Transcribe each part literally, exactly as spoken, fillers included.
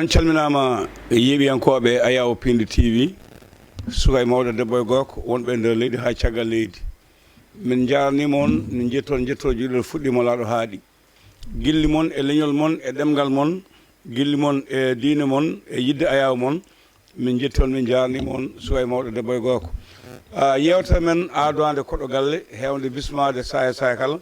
On calminaama, yeeɓiyankooɓe Ayaw Pindi T V, suka e mawɗo, debbo e gorko, wonɓe e nder leydi haa caggal leydi. Min njaarniima on, min njettii on njettoor juulirde fuɗɗiima laaɗo haaɗi. Gilli mon e leñol mon e ɗemngal mon, gilli mon e diine mon e yiɗde Ayaw mon, min njettii on, min njaarniima on, suka e mawɗo, debbo e gorko. Ah, yeewtere men aadaande koɗo galle, heewnde bismaade saaya saaya kala,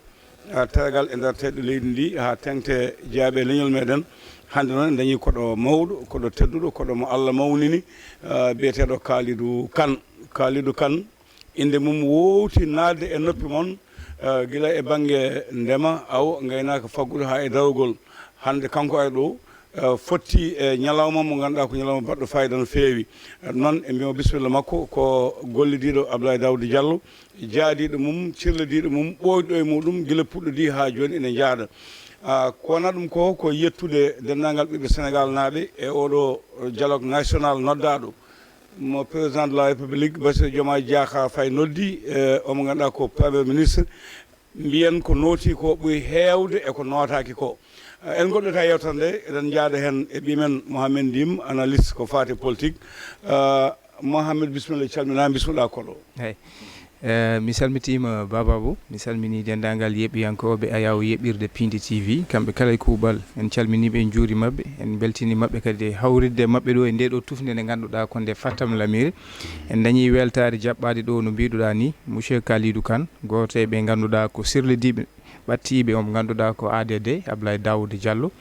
ah, tergal e nder teeɗe leydi ndi haa teeŋti jeyaaɓe e leñol meɗen. Hannde noon en dañii koɗo mawɗo, koɗo tedduɗo, koɗo mo Allah mawnini, ah, biyeteeɗo Kalidou Kane. Kalidou Kane, innde mum woowti naatde e noppi mon, ah, gila e bannge ndema, awo, ngaynaaka, faggudu haa e darogol. Hannde kanko ari ɗo, eh, fotti e ñalawma mo ngannduɗaa ko ñalawma baɗɗo fayida no feewi. Eh, noon en mbiyamo bisimilla makko, ko gollidiiɗo Abdoulaye Daouda Diallo, jaadiiɗo mum, cirlodiiɗo mum, ɓooyɗo e muɗum, gila puɗɗodii haa jooni ene jaada. Ah, ko wonaa ɗum ko, ko yettude denndaangal ɓiɓɓe Senegal naaɓe e oɗo dialogue national noddaaɗo mo président de la République, Bassirou Diomaye Diakhar Faye, noddi, eh, omo ngannduɗaa ko premier ministre. Mbiyen ko nooti ko ɓuri heewde e ko nootaaki ko. Eh, en ngoɗɗoto e yeewtere nde, eɗen njaada heen e ɓiy men Mohamed Ndim, analyste ko faati e politique. Eh, Mohamed, bisimilla, calminaa, bisimilla koɗo. Hey. Eh, mi salmitiima, Baba Abou. Mi salminii denndaangal yeeɓiyankooɓe Ayaw yeeɓirde Pindi T V. Kamɓe kala e kuuɓal, en calminii ɓe, en njuuriima ɓe. En mbeltiniima ɓe kadi e hawritde e maɓɓe ɗo e ndee ɗo tufnde nde ngannduɗaa ko nde Fatam Lamire. En dañii weltaare jaɓɓaade ɗo, no mbiɗuɗaa ni, Monsieur Kalidou Kane, gooto e ɓe ngannduɗaa ko sirlidiiɓe ɓattiiɓe, on ngannduɗaa ko A D D, Abdoulaye Daouda Diallo.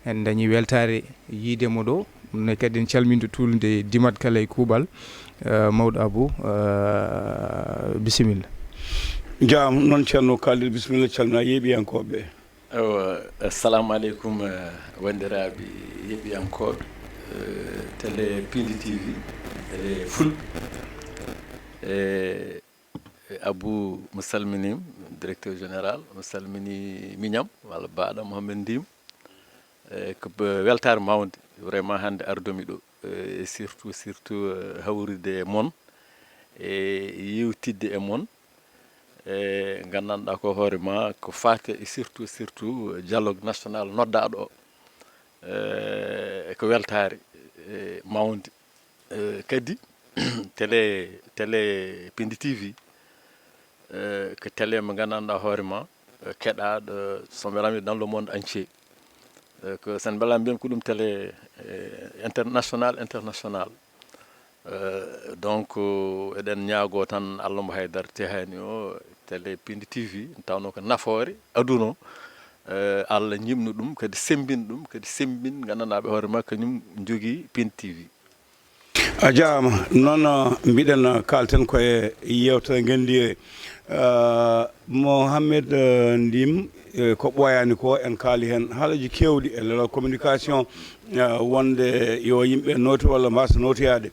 En dañii weltaare yiide mo ɗo. Ɗum ne kadi en calminto tuulde dimat kala e kuuɓal, eh, mawɗo Abou, eh, bisimilla. Jaam noon, Ceerno Kalidou, bisimilla, calminaa yeeɓiyankooɓe. Ewa, assalamu aleykum, eh, wanndiraaɓe yeeɓiyankooɓe, eh, télé Pindi T V, télé Fulɓe. Eh, Abou, mi salminiima, directeur général, mi salminii miñam, walla baaɗam Mohamed Ndim. Eh, ko be-, weltaare mawnde, vraiment, hannde ardumi ɗo, eh, e surtout, surtout, eh, hawrude e mon, e yewtidde e mon, e nganndanɗaa ko hoore ma, ko faati e surtout, surtout dialogue national noddaaɗo o. Eh, ko weltaare, eh, mawnde. Eh, kadi, télé, télé Pindi T V, eh, ko télé mo nganndanɗaa hoore ma, eh, keɗaaɗo, so mi welama dans le monde entier. Eh, ko, so en mbelama mbiyam ko ɗum télé, eh, international, international. Eh, donc, eɗen ñaagoo tan Allah mo haydara tehani o, télé Pindi T V, tawnoo ko nafoore aduna o. Eh, Allah ñiiɓnu ɗum, kadi semmbin ɗum, kadi semmbin nganndanɗaa ɓe hoore ma, kañum njogii Pindi T V. A jaaraama. Noon, uh, mbiɗen, uh, kaalten ko e yeewtere ngenndiire. Uh, Mohamed, uh, Ndim, eh, ko ɓooyaani ko en kaali heen haalaaji keewɗi e leral communication, uh, wonde yo yimɓe nootu walla mbaasa nootoyaade.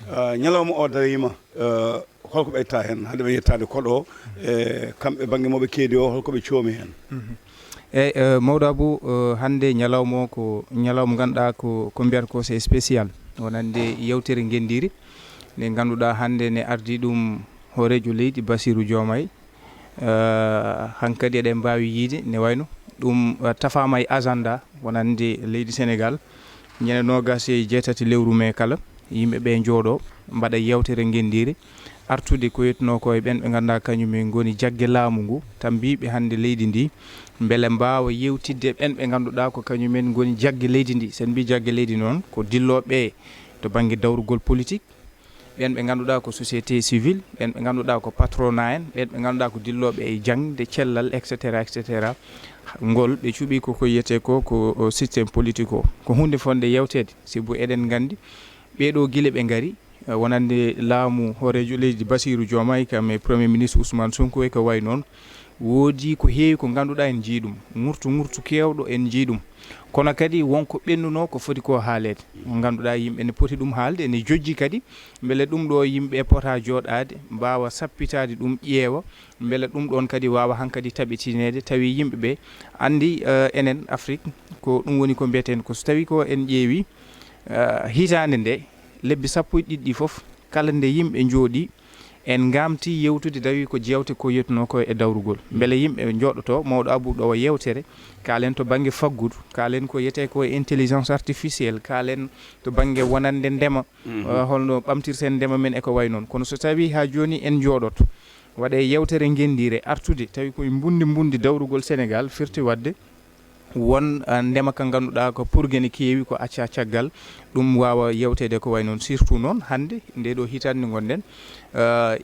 Uh, ñalawma o dariima, uh, holko ɓeyta heen, hade ɓe yettaade koɗo, e kamɓe bannge mo ɓe keedi o, holko ɓe coomi heen? Mhm. Eey, eh, mawɗo Abou, eh, hannde ñalawma o ko ñalawma ngannduɗaa ko, ko mbiyata ko c'est spécial. Wonande yeewtere ngenndiire nde ngannduɗaa hannde ne ardii ɗum hooreejo leydi Bassirou Diomaye. Eh, hankadi eɗen mbaawi yiide ne wayno ɗum, eh, tafaama e agenda wonande leydi Sénégal. Ñande noogaas e jeetati lewru mee kala, yimɓe ɓe njooɗo mbaɗa yeewtere ngenndiire, artude ko wiyetnoo ko e ɓen ɓe ngannduɗaa kañum en ngoni jagge laamu ngu, tambiiɓe hannde leydi ndi, mbele mbaawa yeewtidde e ɓen ɓe ngannduɗaa ko kañum en ngoni jagge leydi ndi. So en mbii jagge leydi noon, ko dillooɓe to bannge dawrugol politik, ɓen ɓe ngannduɗaa ko société civile, ɓen ɓe ngannduɗaa ko patronat en, ɓen ɓe ngannduɗaa ko dillooɓe e jaŋde, cellal, et cetera, et cetera. Ngol ɓe cuɓii ko ko wiyetee ko, ko, o, système politique o. Ko huunde fonde yeewteede, sibu eɗen nganndi ɓee ɗoo gila ɓe ngari, eh, wonande laamu hooreejo leydi Bassirou Diomaye kam e Premier Ministre Ousmane Sonko e ko wayi noon, woodii ko heewi ko ngannduɗaa en njii ɗum, ŋurtu ŋurtu keewɗo en njii ɗum. Kono kadi won ko ɓennunoo ko foti ko haaleede, ko ngannduɗaa yimɓe ne poti ɗum haalde, ene jojji kadi mbele ɗum ɗo yimɓe pota jooɗaade, mbaawa sappitaade ɗum, ƴeewa, mbele ɗum ɗoon kadi waawa hankadi taɓitineede, tawi yimɓe ɓe anndi, eh, enen Afrik, ko ɗum woni ko mbiyeten ko so tawi ko en ƴeewi, eh, hitaande nde, lebbi sappo e ɗiɗi ɗi fof, kala nde yimɓe njooɗii, En ngamti yewtude, tawi ko jeewte ko yettunoo ko e dawrugol. Mbele yimɓe njooɗoto, mawɗo Abou, ɗo yewtere, kaalen to bannge faggudu, kaalen ko yetee ko intelligence artificielle, kaalen to bannge wonande ndema, eh, holno ɓamtirten ndema men e ko wayi noon. Kono so tawii haa jooni en njooɗoto, waɗee yewtere ngenndiire artude, tawi koye mbundi mbundi dawrugol Senegaal, firti waɗde won, ah, ndema ka ngannduɗaa ko purge ne keewi ko acca caggal, ɗum waawa yewteede ko wayi noon, surtout noon hannde nde ɗo hitaande ngonɗen, ah,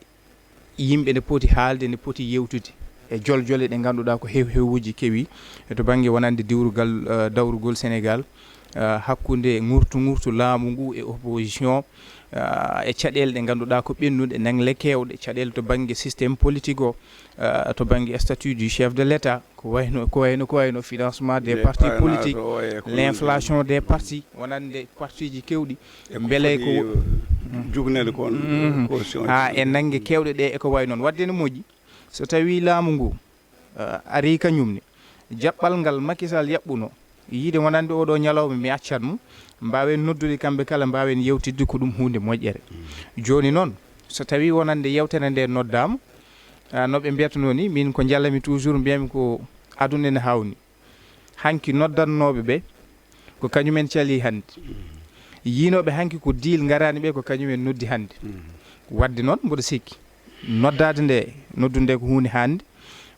yimɓe ne poti haalde, ne poti yewtude e joljole ɗe ngannduɗaa ko hew hewuji kewi to bannge wonande diwrugal, ah, dawrugol Senegaal, ah, hakkunde ŋurtu ŋurtu laamu ngu e opposition, ah, e caɗeele ɗe ngannduɗaa ko ɓennuɗe, nangle keewɗe, caɗeele to bannge système politique o, ah, to bannge statut du chef de l'État, ko wayno, ko wayno, ko wayno financement des partis politiques, l'inflation des partis, wonande partiji kewɗi, mbele ko jugnede kon constitution, ha e nannge keewɗe ɗe e ko wayi noon. Waɗde ne moƴƴi, so tawi laamu ngu, ah, ari kañum ne, jaɓɓal ngal Macky Sall yaɓɓuno, yiide wonande oɗo ñalawma mi accat mo, mbaawen noddude kamɓe kala, mbaawen yewtidde, ko ɗum huunde moƴƴere. Jooni noon, so tawi wonande yewtere nde noddaama, ah, no ɓe mbiyatnoo ni, min ko njallami toujours, mbiyami ko aduna ene hawni. Hanki noddannooɓe ɓe, ko kañumen calii hannde. Yiinooɓe hanki ko deal ngaraani ɓe, ko kañumen noddi hannde. Waɗde noon, mboɗo sikki, noddaade nde, noddude nde ko huunde hannde,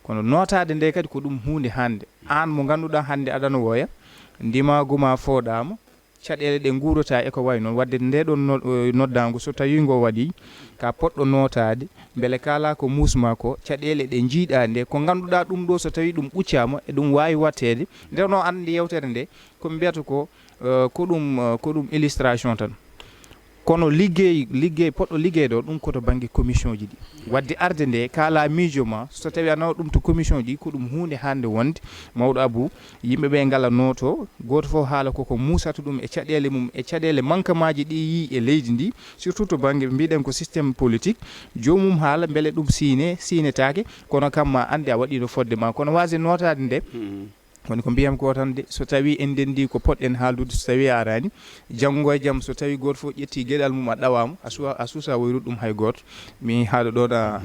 kono nootaade nde kadi ko ɗum huunde hannde. Aan mo ngannduɗaa hannde aɗana wooya, ndimaagu ma fooɗaama, caɗeele ɗe nguurata e ko wayi noon. Waɗde nde ɗon no-, eh, noddaango, so tawii ngo waɗii, ka poɗɗo nootaade, mbele kaalaa ko muusma ko, caɗeele ɗe njiiɗaa nde, ko ngannduɗaa ɗum ɗo, so tawii ɗum ɓuccaama, e ɗum waawi waɗteede. Nde no anndi yewtere nde, ko mbiyata ko, eh, ko ɗum, eh, ko ɗum illustration tan. Kono liggey, liggey, poɗɗo liggeyde o, ɗum ko to bannge commission ji ɗi. Waɗde arde nde, kaalaa miijo ma, so tawii a nawa ɗum to commission ji, ko ɗum huunde hannde wonde, mawɗo Abou, yimɓe ɓe ngala nooto, gooto fof haala koko muusata ɗum e caɗeele mum, e caɗeele mankamaaji ɗi yii e leydi ndi, surtout to bannge, mbiɗen ko système politique, joomum haala mbele ɗum siine, siinetaake, kono kam ma anndi a waɗiino fodde ma. Kono waasde nootaade nde, woni ko mbiyam ko tan de, so tawii en ndenndii ko potɗen haaldude, so tawii a araani, janngo e jam, so tawii gooto fof ƴettii geɗal mum, a ɗawaama, a suwa-, a suusaa woyrude ɗum hay gooto, mi haɗa ɗoon a.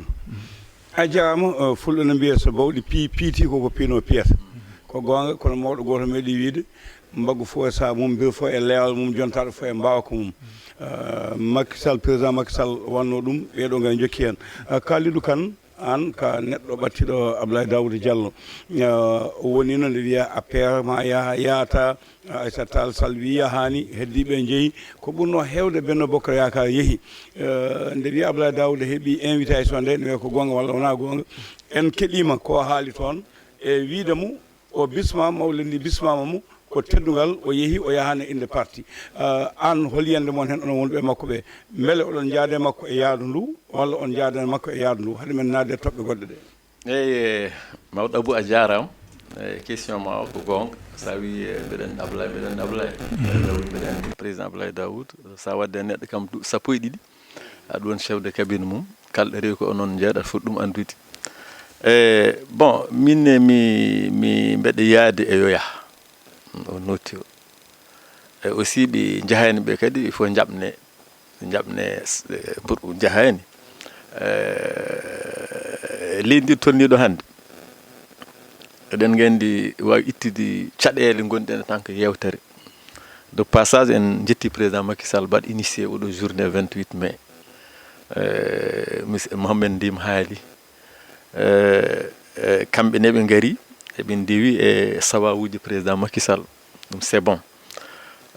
A jaaraama, eh, fulɓe no mbiya so bawɗi pii-, piiti ko ko piinoo piyata. Ko goonga, kono mawɗo gooto meeɗi wiide, mbaggu fof e saha mum, mbir fof e leewal mum, jontaaɗo fof e mbaawka mum. Eh, Macky Sall, président Macky Sall wannoo ɗum, ɓee ɗoo ngara njokki heen. Eh, Kalidou Kane, aan ka neɗɗo ɓattiiɗo Abdoulaye Daouda Diallo, eh, o woniino nde wiya A P R ma yaha, yahata, Aissata Tall Sall wii yahaani, heddiiɓe njeyi. Ko ɓurnoo heewde Benno Bokk Yaakaar yehi. Eh, nde wiya Abdoulaye Daouda heɓi invitation nde, ne wiya ko goonga walla wonaa goonga. En keɗiima ko haali toon e wiide mo o bismaama, mawlid ndi bismaama mo, ko teddungal, o yehi, o yahaani e innde parti. Ah, aan, hol yiyannde mon heen, onon wonɓe e makko ɓe? Mbele oɗon njaada e makko e yaadu ndu, walla on njaada e makko e yaadu ndu? Haade men naatde e toɓɓe goɗɗe ɗe. Eey, eh, mawɗo Abou, a jaaraama. Eh, question ma o ko goonga. So a wii, eh, mbiɗa anndi Ablaye, mbiɗa anndi Ablaye. Mbiɗa anndi président Ablaye Daoud. So a waɗde neɗɗo kam du-, sappo e ɗiɗi, aɗa woni chef de cabinet mum, kalɗo rewi ko onon njeeɗa foti ɗum anndude. E, bon, min ne mi, mi mbeɗa yaade e yo yah. O notti o. E aussi ɓe njahayni ɓe kadi il faut njaɓne, njaɓne s-, pour njahayni. E, leydi ndi tolniiɗo hannde. Eɗen nganndi waawi ittude caɗeele ngonɗen en tant que yewtere. De passage, en njetti président Macky Sall mbaɗ initié oɗo journée vingt-huit mai. Eh, monsieur Mohamed Ndim haali. Eh, eh, kamɓe ne ɓe ngari, eɓe ndewi e sawawuji président Macky Sall. Ɗum c'est bon.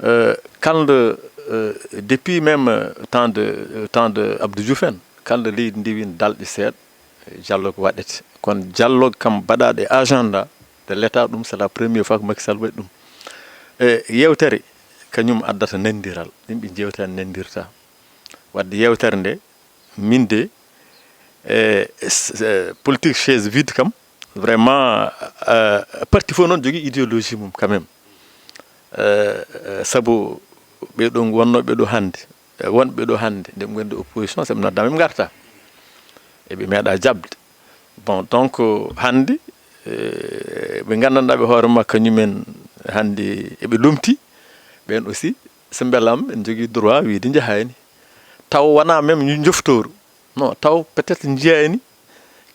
Eh, kalde, eh, depuis même, eh, temps de, eh, temps de Abdou Diouf en, kalde leydi ndewi dalɗi seeɗa, eh, dialogue waɗete. Kono dialogue kam baɗaɗo e agenda de l'État, ɗum c'est la première fois ko Macky Sall waɗi ɗum. E yewtere kañum addata nandiral, yimɓe jewta nandirta. Wadde yewtere nde, min de, e, s-, e, politique chaise vide kam, vraiment, e, parti fof noon jogii idéologie mum quand même. E, e, sabu ɓe ɗo wonnoo ɓe ɗo hannde, e, wonɓe ɗo hannde, nde ɓe ngonndi opposition, so ɓe noddaama ɓe ngarta. Eɓe meeɗa jaɓde. Bon, donc, hannde, e, ɓe nganndanɗaa ɓe hoore makko, kañumen hannde eɓe lomti, ɓeen aussi, so mbelaama, ɓe njogii droit wiyde njahayni. Taw wonaa même ñu-, njoftooru. Non, taw peut-être njiyaani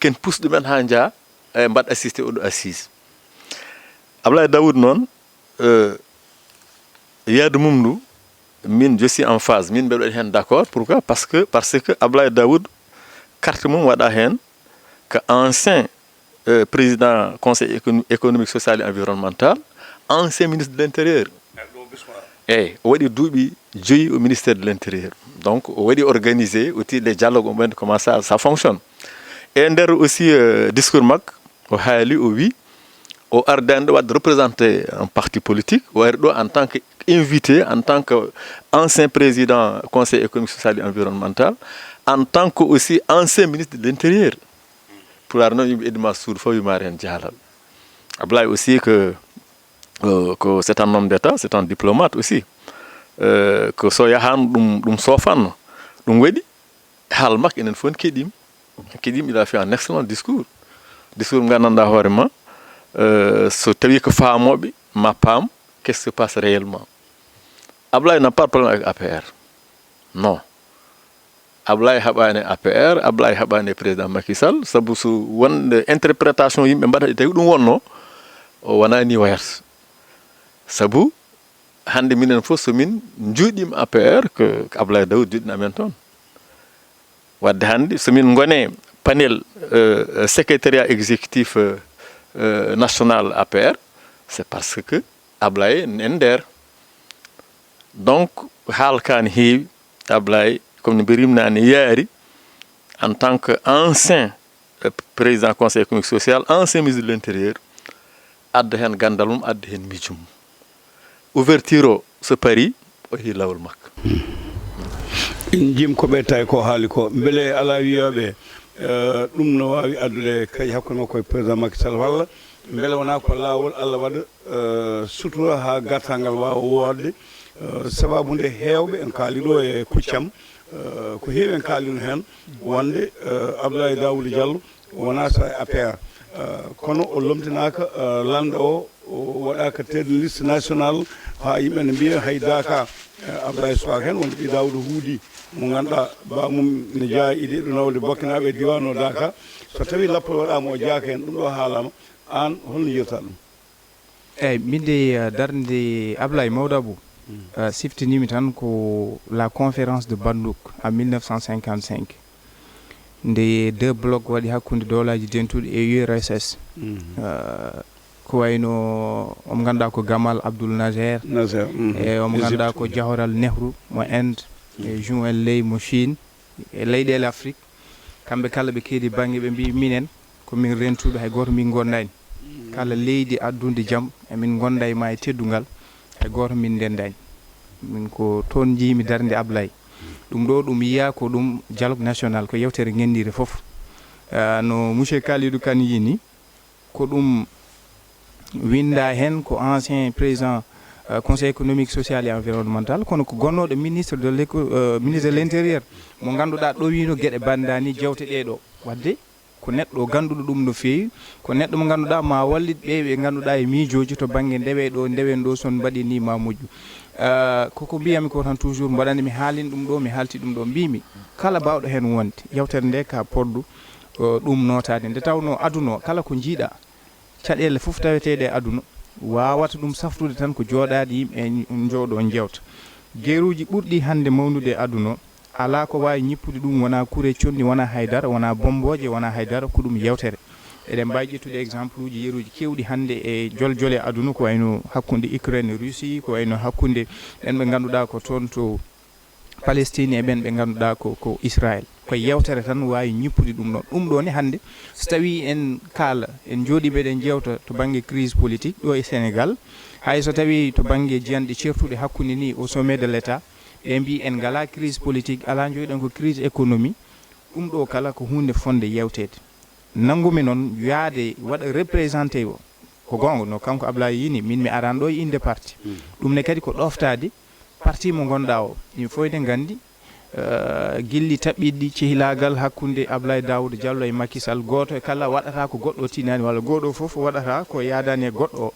ken pousse ɗumen haa njaha e mbaɗ assisté oɗo assise. Ablaye Daoud noon, euh, yaadu mum ndu, min je suis en phase, min mbeɗo waɗi heen d'accord. Pourquoi? Parce que, parce que Ablaye Daoud, carte mum waɗa heen ko ancien euh, président conseil écono- économique, social et environnemental, ancien ministre de l'intérieur. Eyyi, o waɗi duuɓi joyi au ministère de l'intérieur. Donc o waɗi organisé aussi les dialogues, on commence, ça, ça fonctionne. E nder aussi, euh, discours makko, o haali, o wi o ardaani ɗo waɗde représenté un parti politique, o ari ɗo en tant que invité, en tant que ancien président conseil économique, social et environnemental, en tant que aussi ancien ministre de l'intérieur. Pulaar noon, yimɓe edima suudu fof wimaare heen jaalal. Ablaye aussi que, euh, que c'est un homme d'État, c'est un diplomate aussi. Euh, que so yahaano ɗum, ɗum soofanno. Ɗum waɗi haal makko enen fof en keɗiima. Keɗiima, il a fait un excellent discours. Discours mo nganndanɗaa hoore ma, euh, so tawi ko faamooɓe ma paam qu'est-ce qui se passe réellement. Ablaye n'a pas de problème avec A P R. Non. Ablaye haɓaani A P R, Ablaye haɓaani président Macky Sall, sabu so wonde interprétation yimɓe mbaɗata, tawi ɗum wonno, o wonaa ni wayata. Sabu hannde minen fof so min njuuɗiima A P R, ko Ablaye Daoud juuɗina amen toon. Wadde hannde so min ngone panel, euh, secrétariat exécutif, euh, euh, national A P R, c'est parce que Ablaye en nder. Donc haal kaa ne heewi. Ablaye, comme no mbirimnaa ne, yaari en tant que ancien, euh, président conseil économique social, ancien ministre de l'intérieur, adda heen ganndal mum, adda heen miijo mum. Ouverture o so parii, o yehi laawol makko. En njiima ko ɓe tawi ko haali ko. Mbele alaa wiyooɓe, eh, ɗum no waawi addude kadi hakkunde makko e président Macky Sall walla mbele wonaa ko laawol Allah waɗa, eh, sutura haa gartal ngal waawa woodde, eh, sababu nde heewɓe en kaali ɗo e kuccam, eh, ko heewi en kaalino heen wonde, eh, Abdoulaye Daouda Diallo wonaa so e A P R, eh, kono o lomtinaaka, eh, lanɗo o, o waɗaaka tête de liste national haa yimɓe ne mbiya hay daaka, eh, Abdoulaye Sow heen wonde ɓii Daouda Huudi mo ngannduɗaa ba mum ne jeyaa e ɗee ɗoo nawle Bokkinaaɓe e diiwaan o daaka. So tawii lappol waɗaama o jeyaaka heen, ɗum ɗo haalaama, aan holno njiyirtaa ɗum? Eeyi, min de, eh, darnde Ablaye Mawda Abou, eh, siftiniimi tan ko la conférence de Bandung en mille neuf cent cinquante-cinq. Nde deux blocs waɗi hakkunde Dowlaaji Dentuɗi e U R S S. Eh, ko wayno omo ngannduɗaa ko Gamal Abdul Nasser, Nasser, mhm. E omo ngannduɗaa Égypte. Ko Jawaharlal Nehru mo Inde, e Zhou Enlai mo Chine, e leyɗeele Afrik. Kamɓe kala ɓe keedi bannge, ɓe mbii minen ko min rentuɓe, hay gooto min ngondaani. Kala leydi addundi jam, emin ngonda e ma e teddungal, hay gooto min ndendaani. Min ko toon njiimi darnde Ablaye. Ɗum ɗo ɗum yiyaa ko ɗum dialogue national, ko yewtere ngenndire fof. Ah, no monsieur Kalidou Kane yii ni, ko ɗum winndaa heen ko ancien président, euh, conseil économique, social et environnemental, kono ko gonnooɗo ministre de l'éco- euh, ministre de l'intérieur, mo ngannduɗaa ɗowiino geɗe banndani jewte ɗee ɗo. Wadde ko neɗɗo gannduɗo ɗum no feewi, ko neɗɗo mo ngannduɗaa ma wallit ɓe ɓe ngannduɗaa e miijooji to bannge ndewe ɗo, ndewen ɗo, so on mbaɗi ni ma moƴƴu. Euh, koko mbiyami ko tan toujours mbaɗani mi haalin ɗum ɗo, mi haalti ɗum ɗo, mbimi kala baawɗo heen wonde yewtere nde ka poddu, euh, ɗum nootaade. Nde tawnoo aduna o kala ko njiiɗaa, caɗeele fof taweteeɗe e aduna, waawata ɗum safrude tan ko jooɗaade yimɓe en njooɗoo njeewta. Geeruuji ɓurɗi hannde mawnude e aduna o, alaa ko waawi ñippude ɗum wonaa kure conndi, wonaa haydara, wonaa bommbooje, wonaa haydara, ko ɗum yewtere. Eɗen mbaawi ƴettude exemple uji yeruuji keewɗi hannde e joljole aduna, ko wayno hakkunde Ukraine e Russie, ko wayno hakkunde ɓen ɓe ngannduɗaa ko toon to Palestine e ɓen ɓe ngannduɗaa ko, ko Israël. Ko yewtere tan waawi ñippude ɗum ɗon. Ɗum ɗo ne hannde, so tawii en kaala, en njooɗii mbeɗen njeewta to bannge crise politique ɗo e Sénégal, hay so tawii to bannge jiyanɗe ceertuɗe hakkunde ni au sommet de l'État, ɓe mbii en ngalaa crise politique, alaa, njogiɗen ko crise économie, ɗum ɗo kala ko huunde fonnde yewteede. Nanngumi noon yaade waɗa représenté o, ko goonga no kanko Ablaye yii ni, min mi araani ɗo e innde parti. Ɗum ne kadi ko ɗooftaade parti mo ngonɗaa o. Yimɓe fof ene nganndi, eh, gilli taɓɓiɗi cehilaagal hakkunde Ablaye Daouda Diallo e Macky Sall, gooto e kala waɗata ko goɗɗo o tinaani, walla gooto fof waɗata ko yaadaani e goɗɗo o.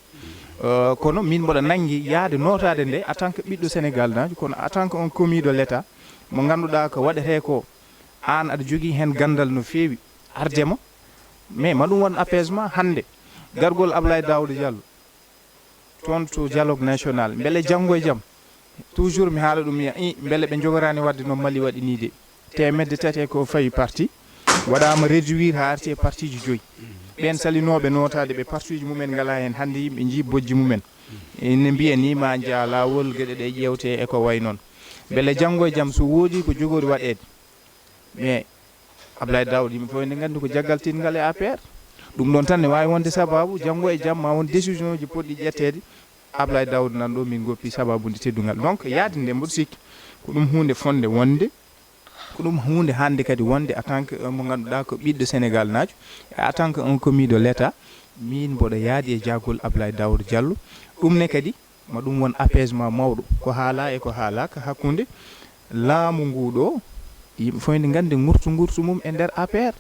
Eh, kono min mboɗo nanngi yaade nootaade nde en tant que ɓiɗɗo Sénégal naajo, kono en tant que un commis de l'État mo ngannduɗaa ko waɗetee ko, Aan aɗa jogii heen ganndal no feewi, arde ma, mais ma ɗum won apaisement hannde. Gargol Ablaye Daouda Diallo toon to dialogue national, mbele janngo e jam, toujours mi haala ɗum, mi wiya, "I, mbele ɓe njogoraani waɗde no Mali waɗi nii de." Teemedde tati e ko fawi parti, waɗaama réduire haa arti e partiji joyi. Ɓeen salinooɓe nootaade ɓe, partiji mumen ngalaa heen, hannde yimɓe njii bojji mumen. Ene mbiya ni ma njaha laawol, geɗe ɗe ƴeewte e ko wayi noon. Mbele janngo e jam so woodii ko jogori waɗeede, mais Ablaye Daouda, yimɓe fof ene nganndi ko jaggal tiiɗngal e A P R. Ɗum ɗoon tan ne waawi wonde sabaabu, janngo e jam ma won décision ji potɗi ƴetteede. Ablaye Daouda nan ɗo min goppi sabaabu ndi teddungal. Donc, yaade nde mboɗo sikki ko ɗum huunde fotnde wonde, ko ɗum huunde hannde kadi wonde en tant que, euh, mo ngannduɗaa ko ɓiɗɗo Sénégal naajo, et en tant que un commis de l'État, min mboɗo yaadi e jaagol Ablaye Daouda Diallo. Ɗum ne kadi ma ɗum won apaisement mawɗo. Ko haalaa e ko haalaaka hakkunde laamu ngu ɗo, yimɓe fof ene nganndi ngurtu ngurtu mum e nder A P R.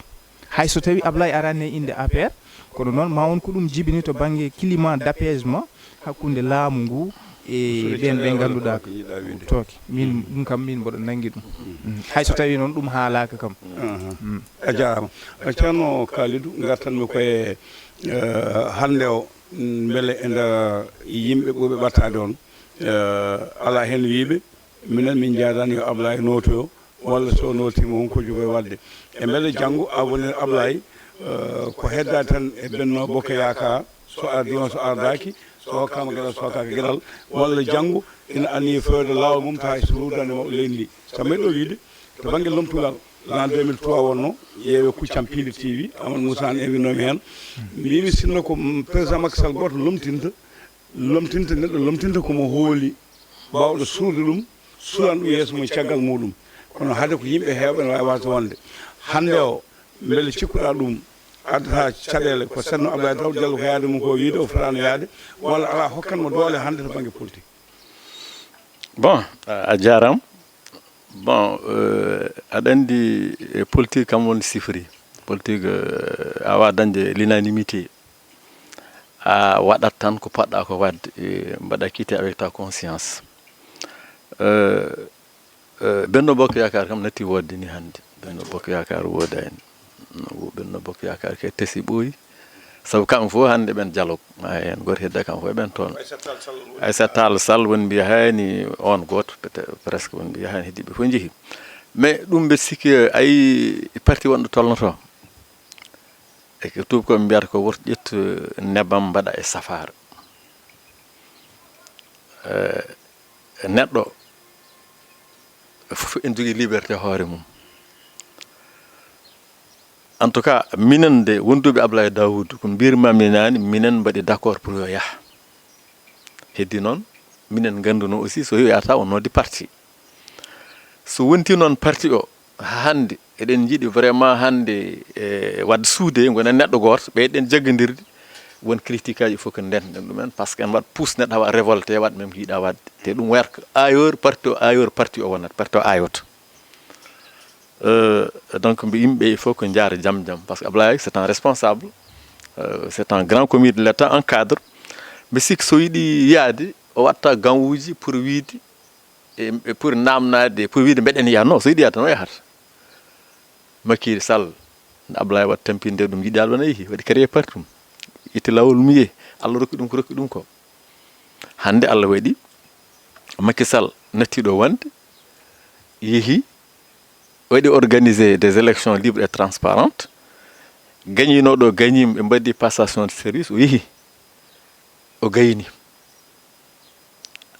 Hay so tawi Ablaye arani e innde A P R, kono noon ma won ko ɗum jibini to bannge climat d'apaisement hakkunde laamu ngu e ɓeen ɓe ngannduɗaa ko tooke. Min, ɗum kam, min mboɗo nanngi ɗum. Mm. Hay so tawi noon ɗum haalaaka kam. Mm. A jaaraama. Eh, Ceerno Kalidou, ngartanmi koye, eh, hannde o, mm, mbele e nder yimɓe ɓurɓe ɓattaade on, eh, alaa heen wiyɓe, minen min njaadaani yo Ablaye nootoyo, walla so nootiima won ko jogoy waɗde. E mbele janngo avenir Ablaye, eh, ko heddaade tan e Benno Bokk Yaakaar, so ardii on, so ardaaki, so hokkaama geɗal, so hokkaaka geɗal, walla janngo ina anniyee fewde laawol mum, tawa hay so ruudaani maɓɓe leydi ndi. Sabu mbeɗo wiyde, to bannge lomtugal, l'an deux mille trois wonno, ƴeewe Kuccam Piindi T V, Amadou Moussa Anne invitnoomi heen. Mbimi sinno ko, mm, président Macky Sall gooto lomtinta, lomtinta neɗɗo, lomtinta ko mo hooli, baawɗo suurde ɗum, suuran ɗum yeeso mum caggal muɗum. Kono hade ko yimɓe heewɓe ne waawi waasde wonde. Hannde o, mbele cikkuɗaa ɗum addata caɗeele ko Ceerno Ablaye Daouda Diallo ko yaade mum ko wiyde o fotaano yaade, walla alaa hokkan mo doole hannde to bannge politique? Bon, a a jaaraama. Bon, euh, aɗa anndi, eh, politique kam won sifri. Politique, euh, a waawaa dañde l'unanimité. A waɗat tan ko poɗɗaa ko waɗde, eh, mbaɗa quitter avec ta conscience. Euh, euh, Benno Bokk Yaakaar kam natti woodde ni hannde. Benno Bokk Yaakaar woodaani. Wo Benno Bokk Yaakaar kay tesi ɓooyi. Sabu kamɓe fof hannde ɓen dialogue. Ma heen gooto hedda kamɓe fof eɓen toon. Aissata Tall Sall woni mbiya hayni on gooto, peut-être, presque woni mbiya hayni heddiiɓe fof njehi. Mais ɗum mbeɗa sikki, ayi, parti wonɗo tolnoto. E ko tuubakooɓe mbiyata ko woto ƴettu nebam mbaɗa e safaara. Eh, neɗɗo fof ene jogii liberté hoore mum. En tout cas, minen de wonduɓe Ablaye Daoud, ko mbirmami naani, minen mbaɗi d'accord pour yo yah. Heddi noon, minen ngannduno aussi so yahata o noddi parti. So wonti noon parti o, hannde eɗen njiɗi vraiment hannde e waɗde suude, gonen neɗɗo gooto, ɓeyden jaggondirde, won critique aji fof ko ndenten ɗumen, parce que en waɗ pousse neɗɗo hawa révolté, waɗ même ko yiɗa waɗde. Te ɗum wayata ko ailleurs parti o, ailleurs parti o wonata, parti o ayota. Euh, donc mbi yimɓe il faut que njaara jam jam, parce que Ablaye c'est un responsable, euh, c'est un grand commis de l'État, un cadre. Mbi sikki so yiɗi yaade, o watta gawuuji pour wiide, e, e pour namnaade, pour wiide mbeɗen yaha. Non, so yiɗi yaade tan o yahata. Macky Sall, nde Ablaye waɗi tampinde ɗum, yiɗi yaade wona yehi, waɗi créé parti mum, itti laawol mum yehi. Allah rokki ɗum ko rokki ɗum ko. Hannde Allah waɗi Macky Sall natti ɗo wonde, yehi, waɗi organisé des élections libres et transparentes, gagninoɗo gagnima, ɓe mbaɗi passation de service, o yehi, o gayni,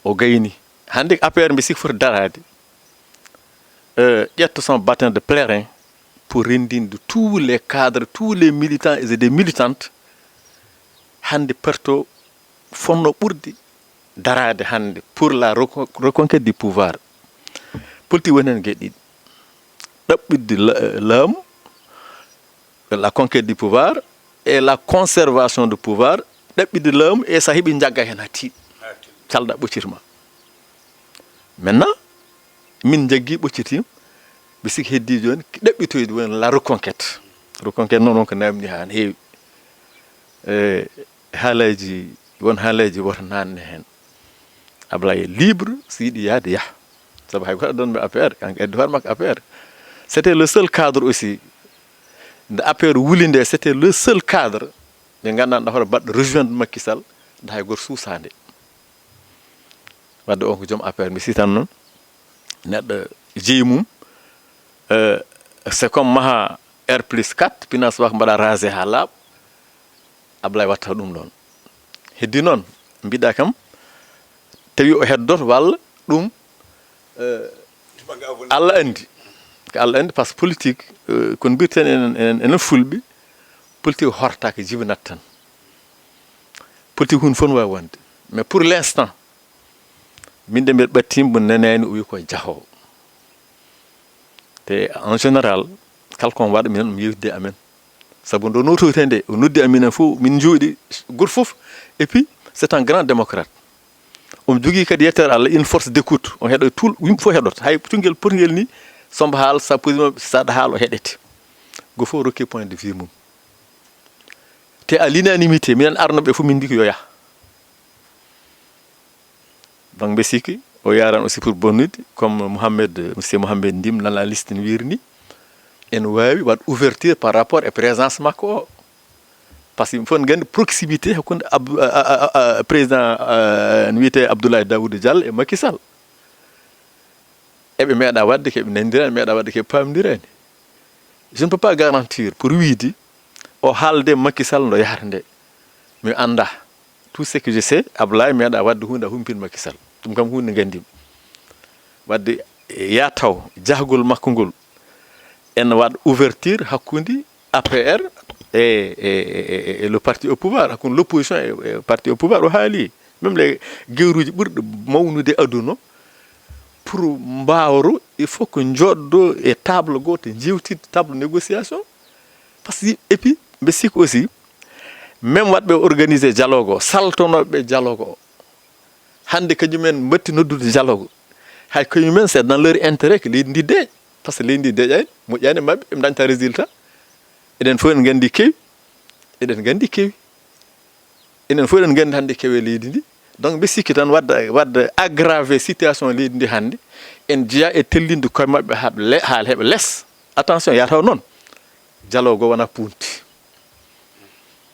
o gayni. Hannde A P R mbi sikki foti daraade, euh, ƴetta son bâton de pèlerin pour renndinde tous les cadres, tous les militants et des militantes, hannde parti o fotno ɓurde daraade hannde pour la reco-, reconquête du pouvoir. Politique woni heen geɗe ɗiɗi, ɗaɓɓitde la-, laamu, la conquête du pouvoir, et la conservation du pouvoir, ɗaɓɓitde laamu, e so a heɓi njagga heen haa tiiɗi, calɗa ɓocciti ma. Maintenant, min njaggi ɓocciti, mbi sikki heddi jooni ɗaɓɓitoyde woni la reconquête. Reconquête noon, on ko namdi haa no heewi. E haalaaji, won haalaaji woto naanne heen. Ablaye libre, so yiɗi yahde, yaha. Sabu hay gooto addanmi A P R, kanko addi hoore makko A P R. C'était le seul cadre aussi. Nde A P R wuli nde, c'était le seul cadre ɓe ngannduɗaa nde hoore baɗɗo rejoindre Macky Sall, nde hay gooto suusaande. Wadde on ko joom A P R, mi sitan noon neɗɗo jeyi mum. Euh, c'est comme maha R plus quatre, pinaas wak mbaɗa rasé haa laaɓa, Ablaye watta ɗum ɗoon. Heddi noon, mbiɗa kam, tawi o heddoto walla ɗum, euh, Allah anndi. Ko Allah anndi, par ce que politique, euh, kono mbirten enen, enen, enen Fulɓe, politique hortaaka, jibinat tan. Politique, huunde fof no waawi wonde. Mais pour l'instant, min de mbeɗa ɓattiima, mo nenaani, o wi ko jahoowo. Te en général, kala ko on waɗa, minen omo yewtide e amen. Sabu ndo notoyte nde, o noddi amen en fof, min njooɗi, gooto fof. Et puis, c'est un grand démocrate. Omo jogii kadi, yettere Allah, une force d'écoute. On heɗo tout, yimɓe fof heɗoto. Hay cukalel potngel ni, somba haala, sa posima, saɗa haala, o heɗete. Gooto fof rokki point de vue mum. Te à l'unanimité, minen arnoɓe fof min mbi ko yo yah. Donc, mbe sikki, o yaran aussi pour bonnude, comme Mohamed, monsieur Mohamed Ndim, dans la liste, no wiiri ni, en waawi waɗ ouverture par rapport e présence makko o. Par ce que yimɓe fof ne nganndi proximité hakkunde Abdou-, a, a, a, a, président, euh, no wiyetee Abdoulaye Daouda Diallo e Macky Sall. Eɓe meeɗa waɗde keɓe nanndiraani, meeɗa waɗde keɓe paamdiraani. Je ne peux pas garantir pour wiide o haalde Macky Sall ndo yahata nde. Mi annda. Tout ce que je sais, Ablaye meeɗa waɗde huunde a humpin Macky Sall. Ɗum kam huunde nganndimi. Waɗde, ya taw jahgol makko ngol ene waɗa ouverture hakkunde A P R e, e, e, e, e le parti au pouvoir, hakkunde l'opposition e, e parti au pouvoir, o haali. Même les gewruuji ɓurɗi mawnude aduna, pour mbaawro, il faut que njooɗdo e table gooto, njeewtid table négociation. Par ce que, et puis, mbe sikki aussi, même waɗɓe organisé dialogue o, saltonooɓe dialogue o, hannde kañumen mbatti noddude dialogue. Hay kañumen, c'est dans leur intérêt que leydi ndi deeƴa. Par ce que leydi ndi deeƴaani, moƴƴaani e maɓɓe, ɓe dañta résultat. Eɗen fof en nganndi kewi, eɗen nganndi kewi. Enen fof eɗen nganndi hannde kewe leydi ndi. Donc, mbe sikki tan waɗde, waɗde aggravé situation leydi ndi hannde. En jeyaa e tellinde koye maɓɓe haa ɓe le-, haa heɓa les. Attention, ya taw noon dialogue o wona punti.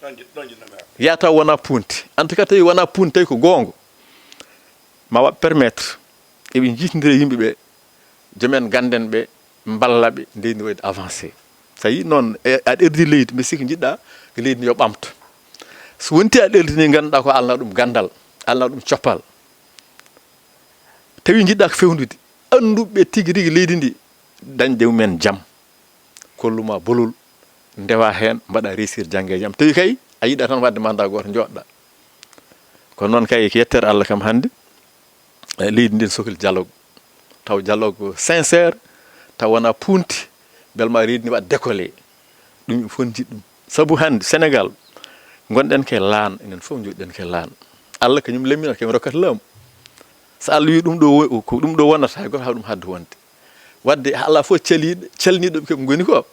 Ɗon ji-, ɗon jiɗno mi arde. Ya taw wona punti. En tout cas, tawi wona punti, tawi ko goonga. Ma waɗ permettre eɓe njiitondira yimɓe ɓe, joom en gannden ɓe, mballa ɓe, leydi ndi waɗi avancé. So a yii noon, e, aɗa erdi leydi, mbe sikki njiɗɗa ko leydi ndi yo ɓamto. So wonti aɗa erdi ni, ngannduɗaa ko alna ɗum ganndal, alna ɗum coppal. Tawi njiɗɗa ko fewndude, annduɓe tigi rigi leydi ndi, dañde mumen jam, kollu ma bolol, ndewa heen, mbaɗa réussir jannge e jam. Tawi kay, a yiɗa tan waɗde mandat gooto, njooɗɗa. Kono noon kay, ko yettere Allah kam hannde, e leydi ndin sokli dialogue. Taw dialogue sincère, taw wona punti, bel ma leydi ndi waɗa décollé. Ɗum yimɓe fof njiɗ ɗum. Sabu hannde Sénégal, ngonɗen ke laan, enen fof njoɗɗen ke laan. Allah kañum lemminata, kañum rokkata laamu. So Allah wi ɗum ɗo wo-, ko ɗum ɗo wonata, hay gooto haa ɗum hadde wonde. Waɗde alaa fof caliiɗo, calniiɗo ɓe ko ɓe ngoni ko.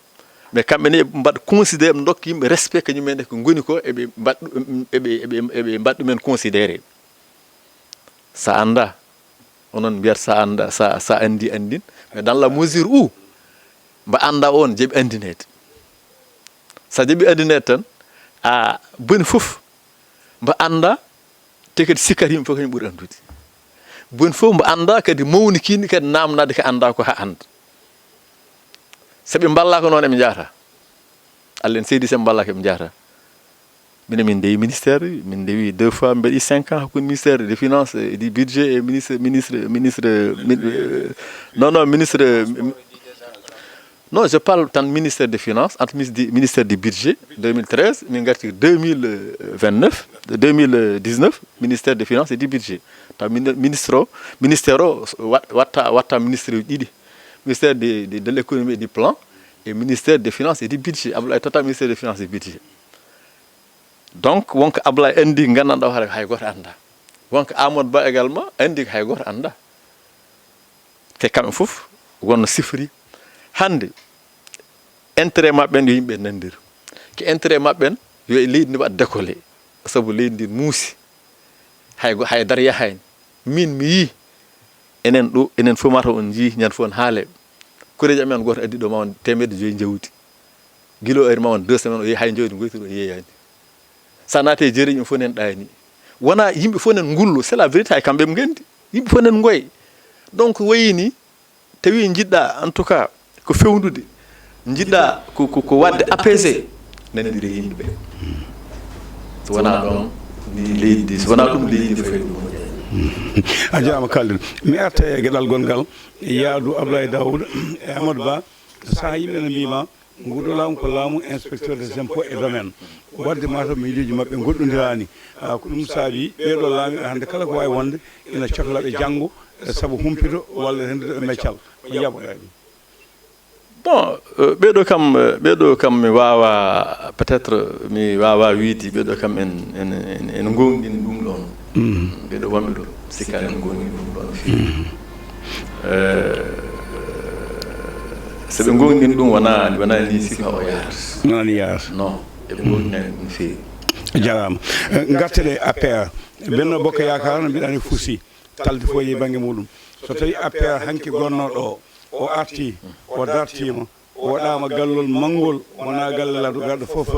Mais kamɓe ne eɓe mbaɗa considéré, ɓe ndokka yimɓe respect, kañum en e ko ngoni ko, eɓe mbaɗ-, eɓe, eɓe, eɓe mbaɗ ɗumen considéré. Sa annda, onon mbiyat sa annda, sa, sa anndi, anndin. Mais dans la mesure où mbo annda on jaɓi anndineede. Sa jaɓi anndineede tan, a boni fof mbo annda, te kadi sikkat yimɓe fof kañum ɓuri anndude. Boni fof mbo annda kadi mawni kindi kadi namnade ko annda ko haa annda. So ɓe mballa ko noon eɓe njahata. Allah en seedi, so ɓe mballa ko eɓe njahata. Minen min ndewi ministère, min ndewi deux fois, mbeɗi cinq ans hakkunde ministère des finances et du budget et ministre, ministre, ministre, mi-, euh, non, non, ministre, euh, non, je parle tan ministère des finances, entre ministre du, ministère du budget, deux mille treize, min ngarti deux mille vingt-neuf, deux mille dix-neuf, ministère des finances et du budget. Taw min-, ministre o, ministère o, wa-, watta, watta ministère uji ɗiɗi. Ministère de, de, de l'économie et du plan et ministère des finances et du budget. Abdoulaye Tata, ministère des finances et du budget. Donc, wonko Ablaye anndi, nganndanɗaa hoore, hay gooto annda. Wonko Amadou Ba également anndi, hay gooto annda. Te kamɓe fof, wonno sifori. Hannde, intérêt maɓɓe en yo yimɓe nanndir. Ko intérêt maɓɓe en, yo e leydi ndi waɗ décollé. Sabu leydi ndi muusi. Hay go-, hay dara yahaani. Min mi yii, enen ɗo, enen fof mataw on njii, ñande fof on haale. Koreeji amen, gooto addi ɗo ma won teemedde joyi njawdi. Gila o ari ma won deux semaines, o yehi hay njawdi ngoytiri o yeeyaani. So a naati e jeeri, yimɓe fof nen ɗaani. Wona yimɓe fof nen ngullo, c'est la vérité, hay kamɓe ɓe nganndi. Yimɓe fof nen ngoye. Donc, wayi ni, tawi njiɗɗa, en tout cas, ko fewndude, njiɗɗa ko, ko, ko waɗde apaisé, nanndire yimɓe ɓe. So wona ɗon, ni leydi, so wona ɗum, leydi ndi fayi ɗum moƴƴani. A jaaraama, Kalidou. Mi arta e geɗal gonngal, Yaadu Ablaye Daouda e Amadou Ba. Saha yimɓe ne mbiima, nguɗo laamu ko laamu inspecteur des impôts et domaines. Wadde mataw miijoji maɓɓe goɗɗodiraani. Ah, ko ɗum saabi ɓeeɗo laamiiɓe hannde kala ko waawi wonde ina cokla ɓe janngo, eh, sabu humpito walla renndude ɓe meccal. Ko njaɓoɗaa ɗum? Bon, euh, ɓeeɗo kam, euh, ɓeeɗo kam mi waawa, peut-être, mi waawa wiide ɓeeɗo kam en, en, en, en goongɗini ɗum ɗoon. Ɓeeɗo wonɓe ɗo, sikkaani en goongɗini ɗum ɗoon no feewi. Euh, so ɓe goongɗini ɗum, wona, wona ni sifa o yahata. Wona ni yahata. Non, eɓe goongɗinani ɗum no feewi. Jaraama. Eh, ngarten e A P R. Benno Bokk Yaakaar no mbiɗa ni fusi. Taldi fof yehi bannge muɗum. So tawi A P R hanki gonnooɗo o, o arti, o dartiima, o waɗaama gallol manngol, wonaa galle laɗo, gaɗo fof,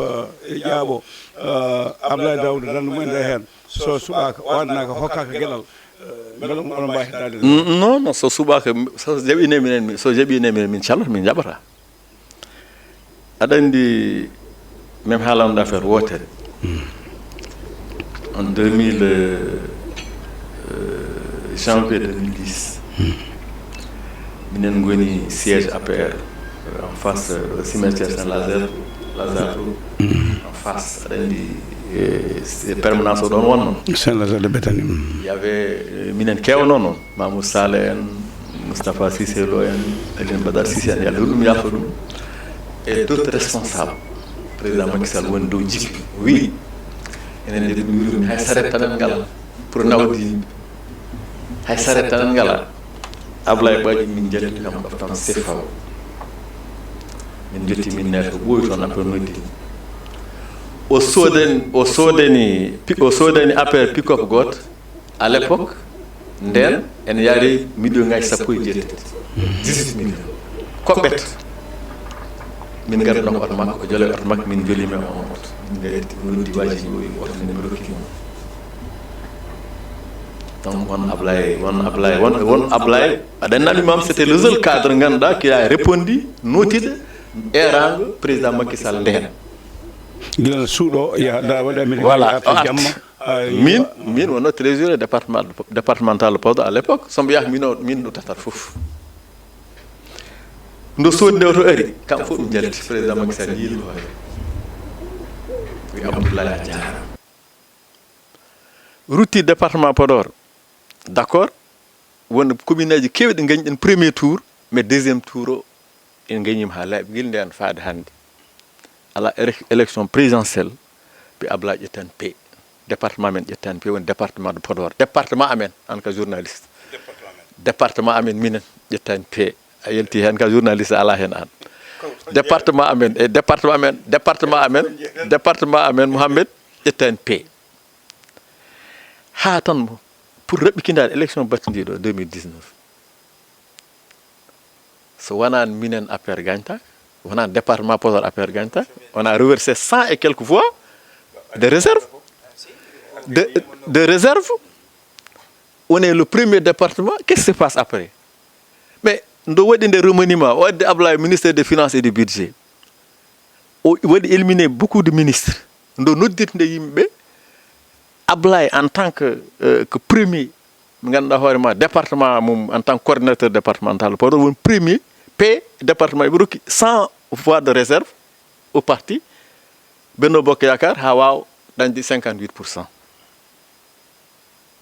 eh, e ƴaaɓo, eh, Ablaye Daouda danndu mum e nder heen. So suɓaaka, o addanaka, hokkaaka geɗal, eh, mbela oɗon mbaawi heɗaade ɗum? N-, non, non, so suɓaaka, so jaɓiino minen, so jaɓiino minen, min calloto, min njaɓata. Aɗa anndi, min haalano affaire wootere. En deux mille, euh, janvier deux mille dix, minen ngoni siège A P R, euh, en face, euh, cimetière Saint-Lazare, Lazare, en face. Aɗa anndi, euh, permanence o ɗoon wonno. Saint-Lazare de Béthanie. Il y avait, euh, minen keewno noon. Mamour Sall en, Moustapha Cissé Lo en, Alioune Badara Cissé en, yo Allah ɗum yaafo ɗum, e d'autres responsables. Président Macky Sall woni dow jikki, o wii, enen de ɗum wiɗum, hay saret tan en ngala pour nawde yimɓe. Hay saret tan en ngala. Ablaye Badji min njalti kam ɗoftan C F A O. Min njotti min neeto ɓooyi toon, après noddi. O soodani, o soodani, pi-, o soodani A P R pick-up gooto. À l'époque, ndeen, en yaari million ngaji sappo e jeetati. Dix-huit millions. Ko ɓet. Min ngarno ko oto makko, o jole oto makko, min joli men on oto. Min ngari noddi waaji ɗi o yi oto min rokki mo. Donc, won Ablaye, won Ablaye, won, won Ablaye, aɗa anndi Mam, c'était le seul cadre ngannduɗaa qui a répondu, nootiiɗo, eeraango président Macky Sall ndeen. Gila suuɗo, yaha, da, waɗa min Voilà, arta o arti. Jamma. Ah, min, min wonno trésorier département, départemental Podor à l'époque, so mbiyaa min o, min ɗo tatat fof. Ndo soodi nde oto ari, kam fof ɗum jalti, président Macky Sall yiiɗi hoore. Wi Abdoulaye a jaaraama. Rutti département Podor, d'accord, won commune aji keewɗi ngañɗen premier tour, mais deuxième tour o, en ngañiima haa laaɓi gila ndeen faade hannde. Alaa élec-, élection présidentielle, ɓe Ablaye ƴettaani P. Département men ƴettaani P, woni département de Podor. Département amen, an ka journaliste. Département amen, minen, ƴettaani P. A yalti heen ka journaliste, alaa heen aan. Département amen, e département amen, département amen, département amen, Mohamed, ƴettaani P. Haa tan mo, pour raɓɓikindaade élection battindiiɗo deux mille dix-neuf. So wonaa minen A P R gañta, wonaa département Podor A P R gañta, on a reversé cent et quelques voix de réserve. De, de réserve, on est le premier département. Qu'est-ce qui se passe après? Mais ndo waɗi nde remaniement, o addi Ablaye ministère des finances et du budget. O waɗi éliminé beaucoup de ministres. Ndo noddirta nde yimɓe, Ablaye en tant que, euh, que premier, mo ngannduɗaa hoore ma département mum en tant que coordinateur départemental, Podor woni premier P département, ɓe rokki cent voix de réserve au parti Benno Bokk Yaakaar haa waawa dañde cinquante-huit pour cent.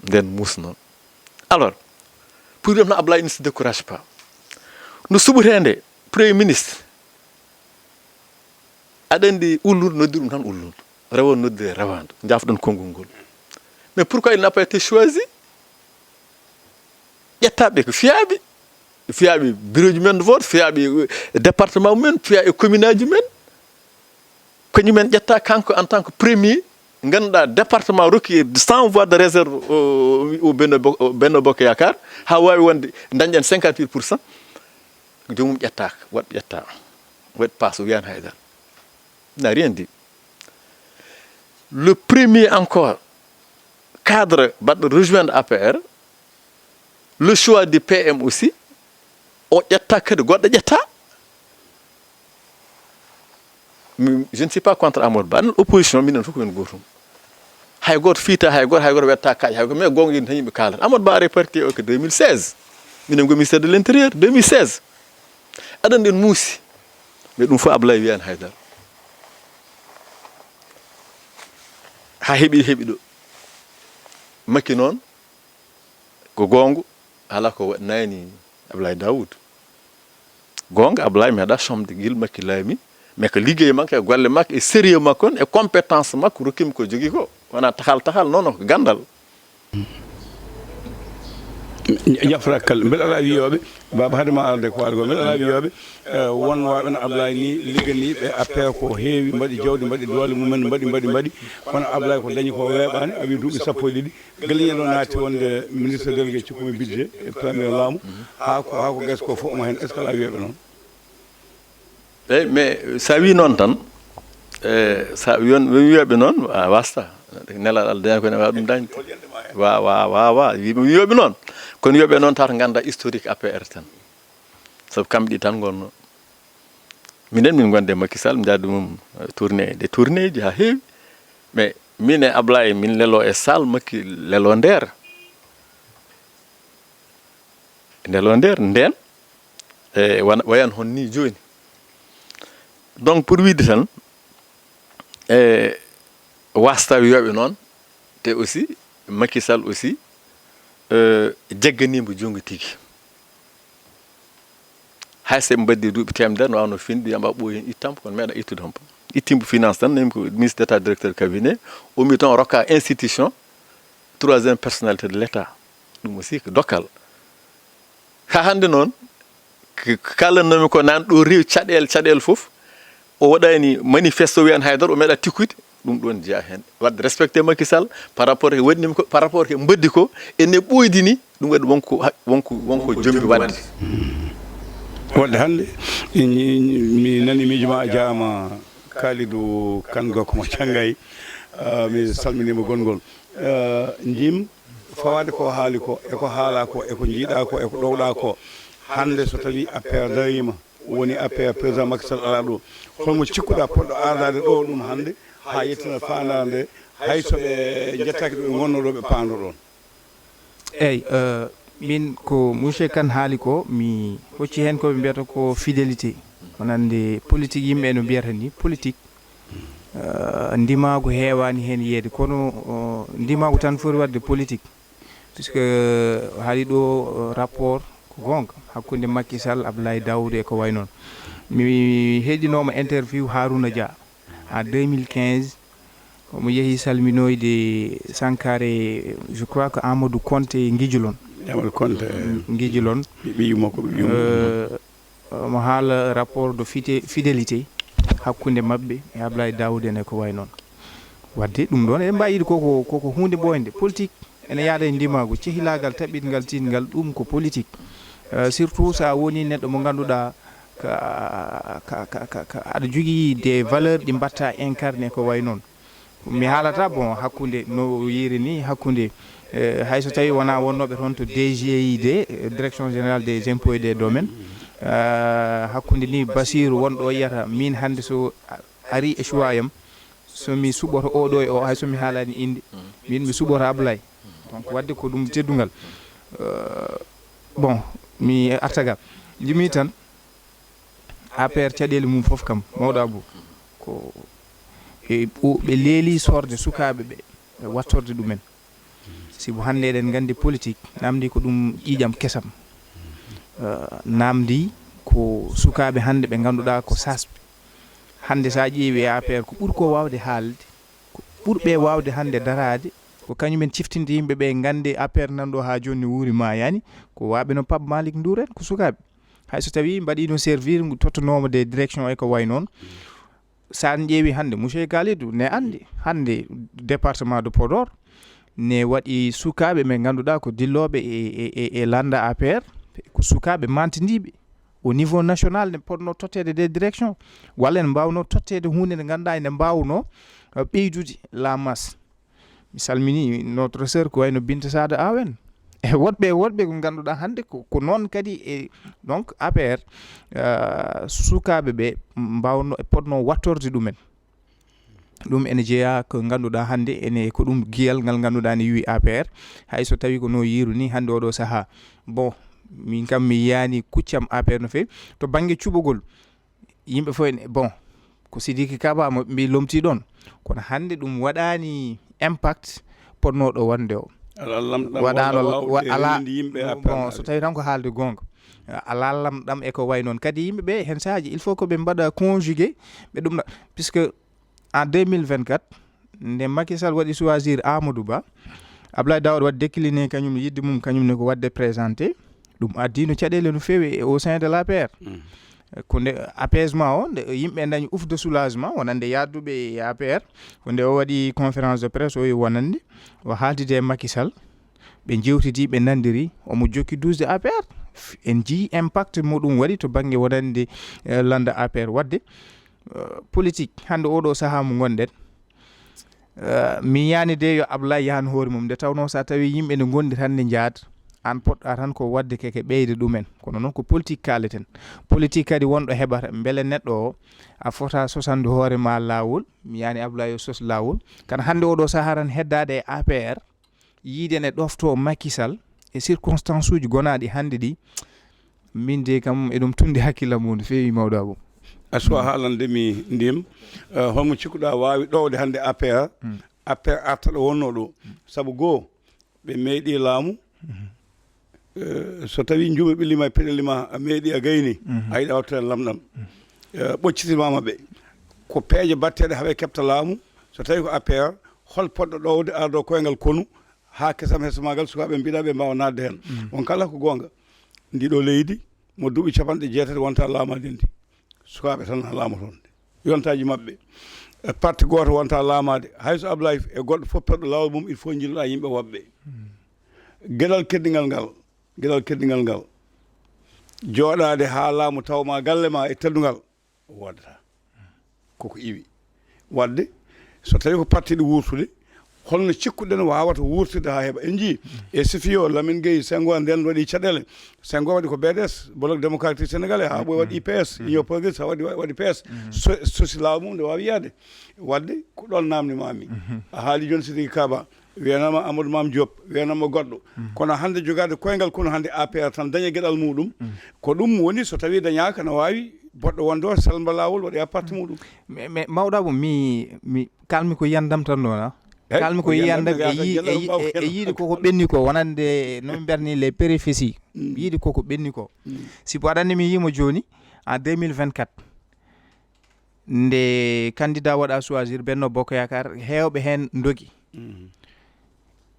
Nden muusno. Alors, pour dire no Ablaye ne se décourage pas. No suɓetee nde, Premier ministre, aɗa anndi ulludu noddi ɗum tan ulludu. Rewo noddi rewaandu. Njaafɗon konngol ngol. Mais pourquoi il n'a pas été choisi? Ƴettaaɓe ko fiyaaɓe. Fiyaaɓe bureau ji men de vote, fiyaaɓe, euh, département men, fiyaaɓe commune aji men. Kañum en ƴetta kanko en tant que premier, ngannduɗaa département rokki cent voix de réserve au, au Benno Bo-, au Benno Bokk Yaakaar, haa waawi wonde dañɗen cinquante-huit pour cent. Joomum ƴettaaka, waɗ ƴettaa, waɗ paas, o wiyaani hay dara. N'a rien dit. Le premier encore cadre baɗɗo rejoindre A P R, le choix du P M aussi, o ƴetta kadi, goɗɗo ƴetta. Mi- je ne suis pas contre Amadou Ba, opposition, minen fof ko men gootum. Hay gooto fiita hay gooto, hay gooto wetta kaaƴe hay gooto, mais goonga yimɓe tan yimɓe kaalata. Amadou Ba ari parti o ko deux mille seize, minen ko ministère de l'intérieur, deux mille seize. Aɗa anndi en muusi. Mais ɗum fof Ablaye wiyaani hay dara. Haa heɓi, heɓi ɗo. Makki noon, ko goonga, alaa ko waɗnaani Ablaye Daoud. Goonga, Ablaye meeɗa somde gila Makki laami, mais ko liggey makko e golle makko e sérieux makko on e compétence makko rokkimi ko jogii ko. Wonaa tahal tahal, non, non, ko ganndal. Jafrakkal, mbeɗa alaa wiyooɓe, baaba, hade ma arde ko waali ko, mbeɗa alaa wiyooɓe, eh, won waaɓe no Ablaye ni ligganiiɓe A P R ko heewi, mbaɗi jawdi, mbaɗi doole mumen, mbaɗi, mbaɗi, mbaɗi. Kono Ablaye ko dañi ko weeɓaani, a wii duuɓi sappo e ɗiɗi. Gila ñande o naati wonde ministre délégué cikkumi budget e premier laamu, haa ko, haa ko gasi ko fof omo heen. Est-ce que alaa wiyooɓe noon? Eyi, mais so a wii noon tan, e, so a wii on, wiyooɓe noon, a waasta. Nelal Allah daña ko ene waawi ɗum dañde. Wa, wa, wa, wa. Yimɓe wiyooɓe noon. Kono wiyooɓe noon tawata ngannda historique A P R tan. Sabu kamɓe ɗi tan ngonnoo. Minen min ngonde e Macky Sall, min njaadi mum, eh, tournée, des tournéeji haa heewi. Mais min e Ablaye, min lelo e salle, Macky lelo nder. Lelo nder, ndeen, e wan- wayan hon ni jooni. Donc, pour wiide tan, e waasta wiyooɓe noon, te aussi, Macky Sall aussi, eh, jagganiimo junngo tigi. Hay so ɓe mbaɗdi duuɓi teemedere, no waawno finde, wiyama ɓooyi heen ittam, kono meeɗa ittude hombo. Ittimbo finance tan, nemi ko ministre d'état, directeur cabinet, ummi toon rokka institution, troisième personnalité de l'État. Ɗum aussi ko dokkal. Haa hannde noon, k-, k-, kaalannoomi ko naan ɗo rewi caɗeele, caɗeele fof, o waɗani manifeste, o wiyaani hay dara, o meeɗa tikkude, ɗum ɗoon jeyaa heen. Waɗde respecté Macky Sall par rapport e waɗnimi ko, par rapport e mbaddi ko, ene ɓoydini, ɗum waɗi wonko, wonko, wonko jombi waɗde. Waɗde hannde, mi, mi nani miijo ma, a jaaraama Kalidou Kane, gorko mo Cangay. Ah, mi salminiima gonngol. Ah, njim, fawaade ko haali ko, e ko haalaa ko, e ko njiiɗaa ko, e ko ɗowɗaa ko. Hannde so tawii A P R dariima, woni A P R président Macky Sall alaa ɗo, holmo cikkuɗaa poɗɗo ardaade ɗo ɗum hannde, haa yettina faandaare nde, hay so ɓe njettaaki ɗo ɓe ngonnoo ɗo, ɓe paandoo ɗoon? Eyi, eh, min ko monsieur Kane haali ko, mi hocci heen ko ɓe mbiyata ko fidélité. Wonande politique, yimɓe no mbiyata ni politique. Eh, ndimaagu heewaani heen yeeyde, kono, oh, ndimaagu tan foti waɗde politique. Puisque haali ɗo, eh, rapport ko goonga hakkunde Macky Sall, Abdoulaye Daouda e ko wayi noon. Mi heɗinooma interview Harouna Dia en deux mille quinze. Omo yehi salminoyde Sankare, je crois que Amadou Konte Ngijulon. Amadou Konte. Ngijulon. Ɓiɓɓe yumma ko ɓiɓɓe yumma. Eh, omo haala rapport de fide- fidélité hakkunde maɓɓe e Ablaye Daoud en e ko wayi noon. Wadde ɗum ɗoon eɗen mbawi yiide koko, koko huunde ɓooynde politique. Ene yaada e ndimaagu, cehilaagal, taɓɓitngal, tiiɗngal, ɗum ko politique. Eh, surtout so a woni neɗɗo mo ngannduɗaa ka, ka, ka, ka, ka aɗa jogii des valeurs ɗi mbaɗta incarné ko wayi noon. Mi haalata, bon, hakkunde no yiiri ni, hakkunde, eh, hay so tawi wona wonnooɓe toon to D G I D, eh, Direction Générale des Impôts et des Domaines, eh, hakkunde ni Basiru wonɗo yiyata min hannde so a- ari e choix am, so mi suɓoto oɗo e o, hay so mi haalani innde, min mi suɓoto Ablaye. Donc wadde ko ɗum teddungal. Eh, bon, mi artagal. Njimi tan, A P R caɗeele mum fof kam, mawɗo Abou, ko ɓe, ɓe leeli soorde sukaaɓe ɓe, e wattorde ɗumen. Sibu hannde eɗen nganndi politique, namdi ko ɗum ƴiiƴam kesam. Eh, namdi ko sukaaɓe hannde ɓe ngannduɗaa ko sasɓe. Hannde so a ƴeewi e A P R ko ɓuri ko waawde haalde, ko ɓurɓe waawde hannde daraade, ko kañumen ciftinde yimɓe ɓe ngannde A P R nan ɗo haa jooni ne wuuri maayaani, ko waaɓe no Pape Malick Ndour en, ko sukaaɓe. Hay so tawii mbaɗiino servir, ngu tottanoomo des directions e ko wayi noon. So a ƴeewi hannde, monsieur Kalidou ne anndi, hannde département de Podor ne waɗi sukaaɓe ɓe ngannduɗaa ko dillooɓe e, e, e, e lannda A P R, ko sukaaɓe mantindiiɓe. au niveau national, nde potnoo totteede des directions, walla ene mbaawnoo totteede huunde nde ngannduɗaa ene mbaawnoo, eh, ɓeydude la masse. Mi salmini notre sœur ko wayno Binta Sada Awen. E woɗɓe, woɗɓe ko ngannduɗaa hannde ko, ko noon kadi. E donc A P R, eh, sukaaɓe ɓe mbaawnoo, e potnoo wattorde ɗumen. Ɗum ene jeyaa ko ngannduɗaa hannde ene ko ɗum giyal ngal ngannduɗaa ne yuwi A P R. Hay so tawii ko no yiiru ni hannde oɗo sahaa. Bon, min kam mi yiyaani kuccam A P R no feewi. To bannge cuɓogol, yimɓe fof ene, bon, ko Sidiki Kaba mo mbi lomtii ɗoon. Kono hannde ɗum waɗaani impact potnooɗo wonde o. Alaa lamɗam Waɗaano walla waawde wa-, alaa, rewinde yimɓe A P R bon, so tawii tan ko haalde goonga. Alaa lamɗam e ko wayi noon. Kadi yimɓe ɓe, heen sahaaji, il faut ko ɓe mbaɗa conjugué ɓe ɗum na-, puisque en deux mille vingt-quatre, nde Macky Sall waɗi choisir Amadou Ba, Abdoulaye Daouda waɗi décliné kañum yiɗde mum, kañum ne ko waɗde présenté. Ɗum addiino caɗeele no feewi e au sein de l'A P R. Mm. Ko nde apaisement o, nde yimɓe dañi ouf de soulagement, wonande yaadduɓe e A P R. Ko nde o waɗi conférence de presse, o wi wonande o haaltide e Macky Sall. Ɓe njewtidi, ɓe nanndiri, omo jokki duusde A P R. F-, en njii impact mo ɗum waɗi to bannge wonande, eh, lannda A P R. Waɗde, eh, politique, hannde oɗo sahaa mo ngonɗen, eh, mi yiyaani de yo Ablaye yahan hoore mum. Nde tawnoo so a tawii yimɓe ne ngondi tan ne njaada, aan poɗɗaa tan ko waɗde keke ɓeyde ɗumen. Kono noon ko politique kaaleten. Politique kadi wonɗo heɓata, mbele neɗɗo o, a fota sosande hoore ma laawol, mi yiyaani Ablaye yo sos laawol. Kana hannde oɗo sahaa tan heddaade e A P R, yiide ne ɗoftoo Macky Sall e circonstance uji gonaaɗi hannde ɗi, min de kam eɗum tunndi hakkillam mum no feewi, mawɗo Abou. A suwa haalande mi ndim, eh, holmo cikkuɗaa waawi ɗowde hannde A P R, Mm. A P R arta ɗo wonnoo ɗo? Sabu goo, ɓe meeɗi laamu, Mhm. eh, so tawii njuuma ɓilli ma e peɗeli ma, a meeɗi a gayni, Mhm. a yiɗa wattu heen lamɗam. Eh, ɓoccitimaama ɓe. Ko peeje batteeɗe haa ɓe keɓta laamu, so tawii ko A P R, hol poɗɗo ɗowde ardo koyngal konu, haa kesam hesmaagal sukaaɓe mbiɗa ɓe mbaawa naatde heen. Mm. On kala ko goonga. Ndi ɗo leydi, mo duuɓi capanɗe jeetati wonta laamaade ndi. Sukaaɓe tan na laamotonde. Yontaaji maɓɓe, e parti gooto wonta laamaade. Hay so Ablaye e goɗɗo fof perɗo laawol mum, il faut njilloɗaa yimɓe woɓɓe. Mm. Geɗal keddigal ngal, geɗal keddigal ngal. Jooɗaade haa laamu taw ma galle ma e teddungal. Woodataa. Koko iwi. Waɗde, so tawii ko parti ɗi wuurtude, holno cikkuɗen waawata wuurtude haa heɓa? En njii, e Sifio, Lamine Gueye, Senghor, nden waɗi caɗeele. Senghor waɗi ko B D S, Bloc Démocratique Sénégalais, haa ɓooyi waɗi P S, Union Progressiste, haa waɗi, waɗi P S. So, sosi laamu mum nde waawi yaade. Waɗde, ko ɗoon naamni maami. A haali jooni Sidiki Kaba, wiyanama Amadou Mame Diop, wiyanama goɗɗo. Kono hannde jogaade koyngal kono hannde A P R tan daña geɗal muɗum. Ko ɗum woni so tawii dañaaka, na waawi boɗɗo wonde o selmba laawol waɗoya parti muɗum. Mais, mais mawɗa mo mi, mi kalmi ko yiyandam tan noon, a? Kalmi ko yiyandam e yi-, e yi-, e, e yiide koko ɓenni ko, wonande no min mbiyata ni les péripéties. Yiide koko ɓenni ko. Sibu aɗa anndi mi yiimo jooni, en deux mille vingt-quatre, nde candidat waɗa choisir Benno Bokk Yaakaar, heewɓe heen ndogi.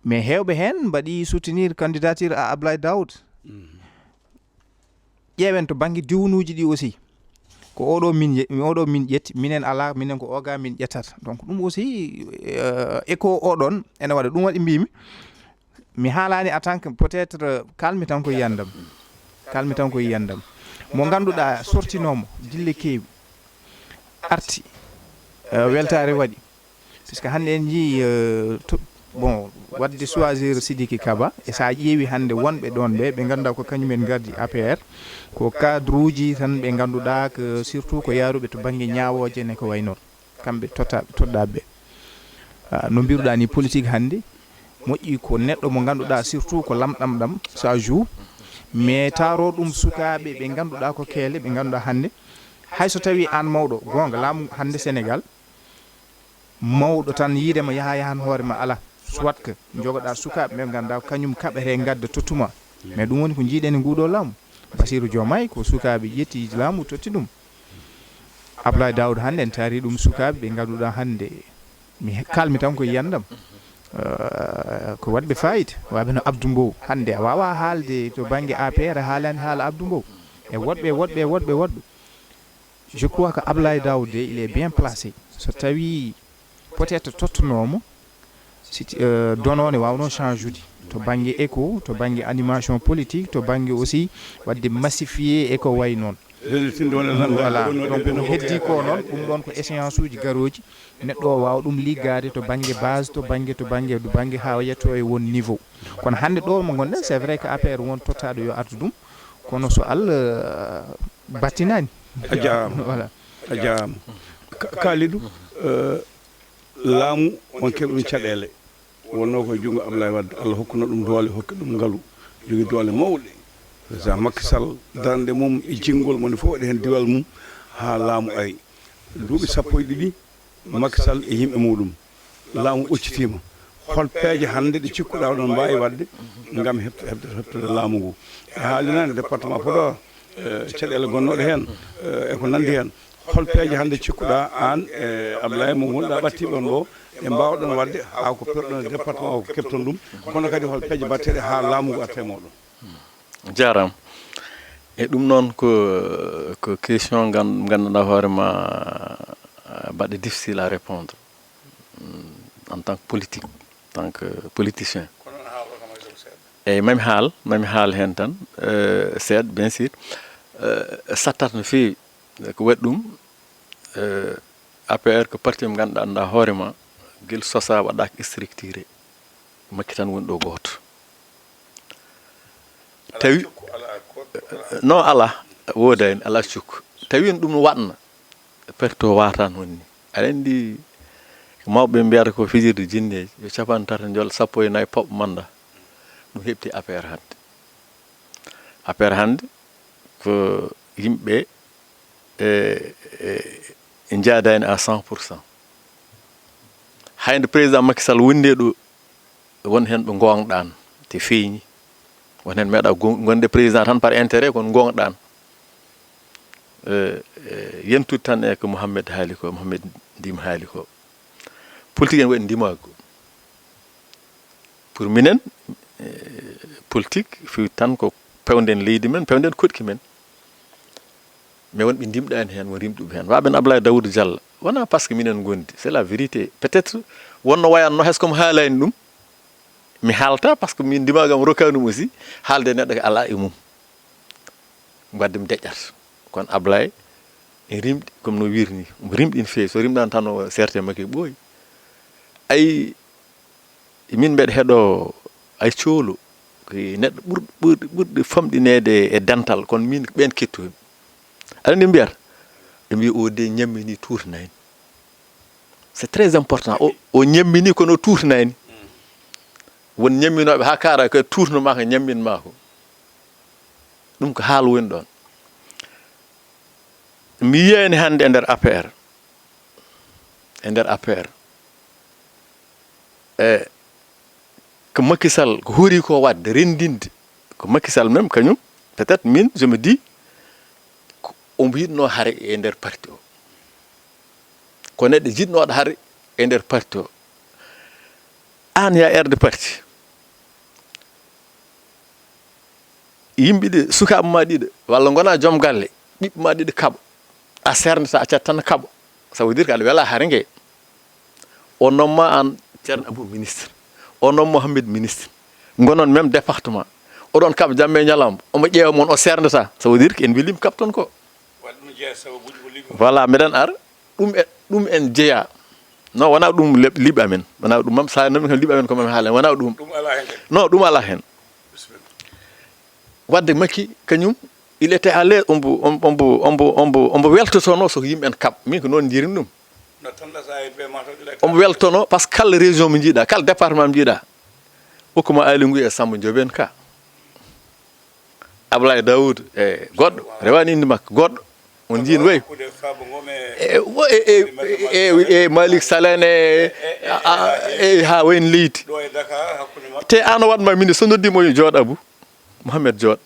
Mais heewɓe heen mbaɗi soutenir candidature a Ablaye Daoud. Ƴeewen to bannge diwnuuji ɗi aussi. Ko oɗo min ye-, oɗo min ƴetti, minen alaa, minen ko oga min ƴettata. Donc ɗum aussi, euh, écho oɗon ene waɗa. Ɗum waɗi mbimi, mi haalaani en tant que peut-être, euh, kalmi tan ko yiyandam. Kalmi tan ko yiyandam. Mo ngannduɗaa sortinoomo dille keewi, arti, euh, weltaare waɗi. Puisque hannde en njii, euh, to-, bon, waɗde choisir Sidiki Kaba, e so a ƴeewi hannde wonɓe ɗoon ɓe, ɓe ngannduɗaa ko kañum en ngardi A P R, ko cadre uji tan ɓe ngannduɗaa que surtout ko yaaruɓe to bannge ñaawooje ne ko wayi noon. Kamɓe totta-, toɗɗaaɓe ɓe. Ah, no mbiruɗaa ni politique hannde, moƴƴi ko neɗɗo mo ngannduɗaa surtout ko lamɗam ɗam, ça joue, mais taaro ɗum sukaaɓe ɓe ngannduɗaa ko keele, ɓe ngannduɗaa hannde, hay so tawii aan mawɗo, goonga laamu hannde Sénégal, mawɗo tan yiide ma yaha yahan hoore ma alaa. Soit que njogoɗaa sukaaɓe ɓe ngannduɗaa ko kañum kaɓete ngadda tottuma. Mais ɗum woni ko njiiɗen e nguuɗo laamu. Bassirou Diomaye ko sukaaɓe ƴetti laamu totti ɗum. Ablaye Daoud hannde en taari ɗum sukaaɓe ɓe ngannduɗaa hannde, mi he-, kalmi tan ko yiyandam. Euh, ko waɗɓe fayida, waɓe no Abdou Mbow. Hannde a waawaa haalde to bannge A P R a haalaani haala Abdou Mbow. E woɗɓe, woɗɓe, woɗɓe, woɗɓe. Je crois que Ablaye Daoud de, il est bien placé. So tawii peut-être tottunoomo, si, euh, dono ne waawnoo change ude. to bannge écho, to bannge animation politique, to bannge aussi waɗde massifier e ko wayi noon. Voilà. Donc ko heddi ko noon, ɗum ɗoon ko échéance uji garooji, neɗɗo o waawa ɗum liggaade to bannge base, to bannge, to bannge, to bannge haa yetto e won niveau. Kono hannde ɗo mo ngonɗen, c'est vrai que A P R won tottaaɗo yo artu ɗum, kono so Allah battinaani. A jaaraama. Voilà. A jaaraama. Ka- Kalidou, eh, laamu on keɓi ɗum caɗeele. Wonnoo ko e junngo Ablaye Wade, Allah hokkuno ɗum doole, hokki ɗum ngalu, jogii doole mawɗe. Président Macky Sall, darnde mum e jinngol mum fof waɗi heen diwal mum haa laamu ari. Duuɓi sappo e ɗiɗi, Macky Sall e yimɓe muɗum. Laamu ɓoccitiima. Hol peeje hannde ɗe cikkuɗaa oɗon mbaawi waɗde ngam heɓto-, heɓto-, heɓtude laamu ngu? E haalinaani département Podor, eh, caɗeele gonnooɗe heen, eh, e ko nanndi heen. Hol peeje hannde cikkuɗaa aan e Ablaye mo ngonɗaa ɓattiiɓe on ɗo, ɗe mbaawɗon waɗde haa ko perɗon e département o ko keɓton ɗum, kono kadi hol peeje mbaɗteeɗe haa laamu ngu arta e mooɗon? Jaaraama. E ɗum noon ko, ko question ngan-, ngannduɗaa hoore ma, ah, mbaɗa difficile à répondre. Mm, en tant que politique, en tant que politicien. Eyyi, mami haal, mami haal heen tan, eh, seeɗa, bien sûr. Eh, sattat no feewi. Ko waɗi ɗum, eh, A P R ko parti mo ngannduɗaa, anndaa hoore ma, gila sosaa waɗaaka structuré. Makki tan woni ɗo gooto. Tawi, non, alaa, woodaani, alaa cukku. Tawi no ɗum no waɗna, parti o waawata wonni. Aɗa anndi, ko mawɓe ɓe mbiyata ko fijirde jinneeji, yo capanɗe tati njol, sappo e nayi pooɓ mannda. Ɗum heɓti A P R hannde. A P R hannde ko yimɓe e, e, e njaadaani à cent pour cent. Hay nde président Macky Sall woni nde ɗo, won heen ɓe ngoongɗaano, te feeñi. Won heen meeɗa go-, gonde président tan par intérêt, kono ngoongɗaano. E, e, yentude tan e ko Mohamed haali ko, Mohamed Ndim haali ko. Politique ene waɗi ndimaagu. Pour minen, eh, politique fii tan ko pewnden leydi men, pewnden koɗki men. Mais won ɓe ndimɗaani heen, won rimɗuɓe heen. Waaɓe no Ablaye Daouda Diallo, wonaa parce que minen ngondi, c'est la vérité. Peut-être wonno wayanno hay so ko mi haalaani ɗum, mi haalta parce que min ndimaagu am rokkaani ɗum aussi, haalde neɗɗo ko alaa e mum. Wadde mi deƴƴat. Kono Ablaye en rimɗi, comme no wiiri ni, omo rimɗi no feewi. So rimɗaani tan o serte makko e ɓooyi. Ay, min mbeɗa heɗo ay coolo, ko neɗɗo ɓur-, ɓur-, ɓurɗo famɗineede e dental, kono min ko ɓeen kettomi. Aɗa anndi mbiyata? Ɓe mbiya o de ñammini tuutanani. C'est très important. O, o ñammini kono o tuutanani. Won ñamminooɓe haa kaara ko tuutno maa ko ñammin maa ko. Ɗum ko haal woni ɗoon. Mi yiyaani hannde e nder A P R, e nder A P R, e ko Macky Sall ko hori ko waɗde, renndinde, ko Macky Sall même kañum, peut-être min, je me dis, ko omo yiɗno hare e nder parti o. Ko neɗɗo jiɗnooɗo hare e nder parti o. Aan ya aire de parti, yimɓe ɗi, sukaaɓe ma ɗiɗo, walla ngona joom galle, ɓiɓɓe ma ɗiɗo kaɓa, a serndataa, a accata tan kaɓa. Ça veut dire que aɗa wela hare nge. O nomma aan Ceerno Abou ministre, o nomma Mohamed ministre, ngonon même département. Oɗon kaɓa jamma e ñalawma, omo ƴeewa mon, o serndataa. Ça veut dire que en welii mo kaɓton ko. Voilà, meɗen ar. Ɗum e, ɗum en jeyaa. Non, wonaa ɗum leb-, liɓi amen. Wonaa ɗum, mam, so a nomi kam liɓi amen ko mam haalen. Wonaa ɗum. Non, ɗum alaa heen. Wadde Macky, kañum, il était à l'aise, ombo, ombo, ombo, ombo, ombo, ombo weltotonoo so ko yimɓe en kaɓ. Min ko noon njiirim ɗum. Ombo weltono, parce que kala région mo njiiɗa, kala département mo njiiɗa, hokkuma Aly Ngouille e Samba Ndiobène Ka. Ablaye Daoud e goɗɗo, rewaani inde makko, goɗɗo. On njiin wayi. E, e, e, e, e Malick Salane, e, a, a, e, haa wayno leydi. Te aan o waɗ ma ministre, so noddi mo yo jooɗ Abou Mohamed jooɗ.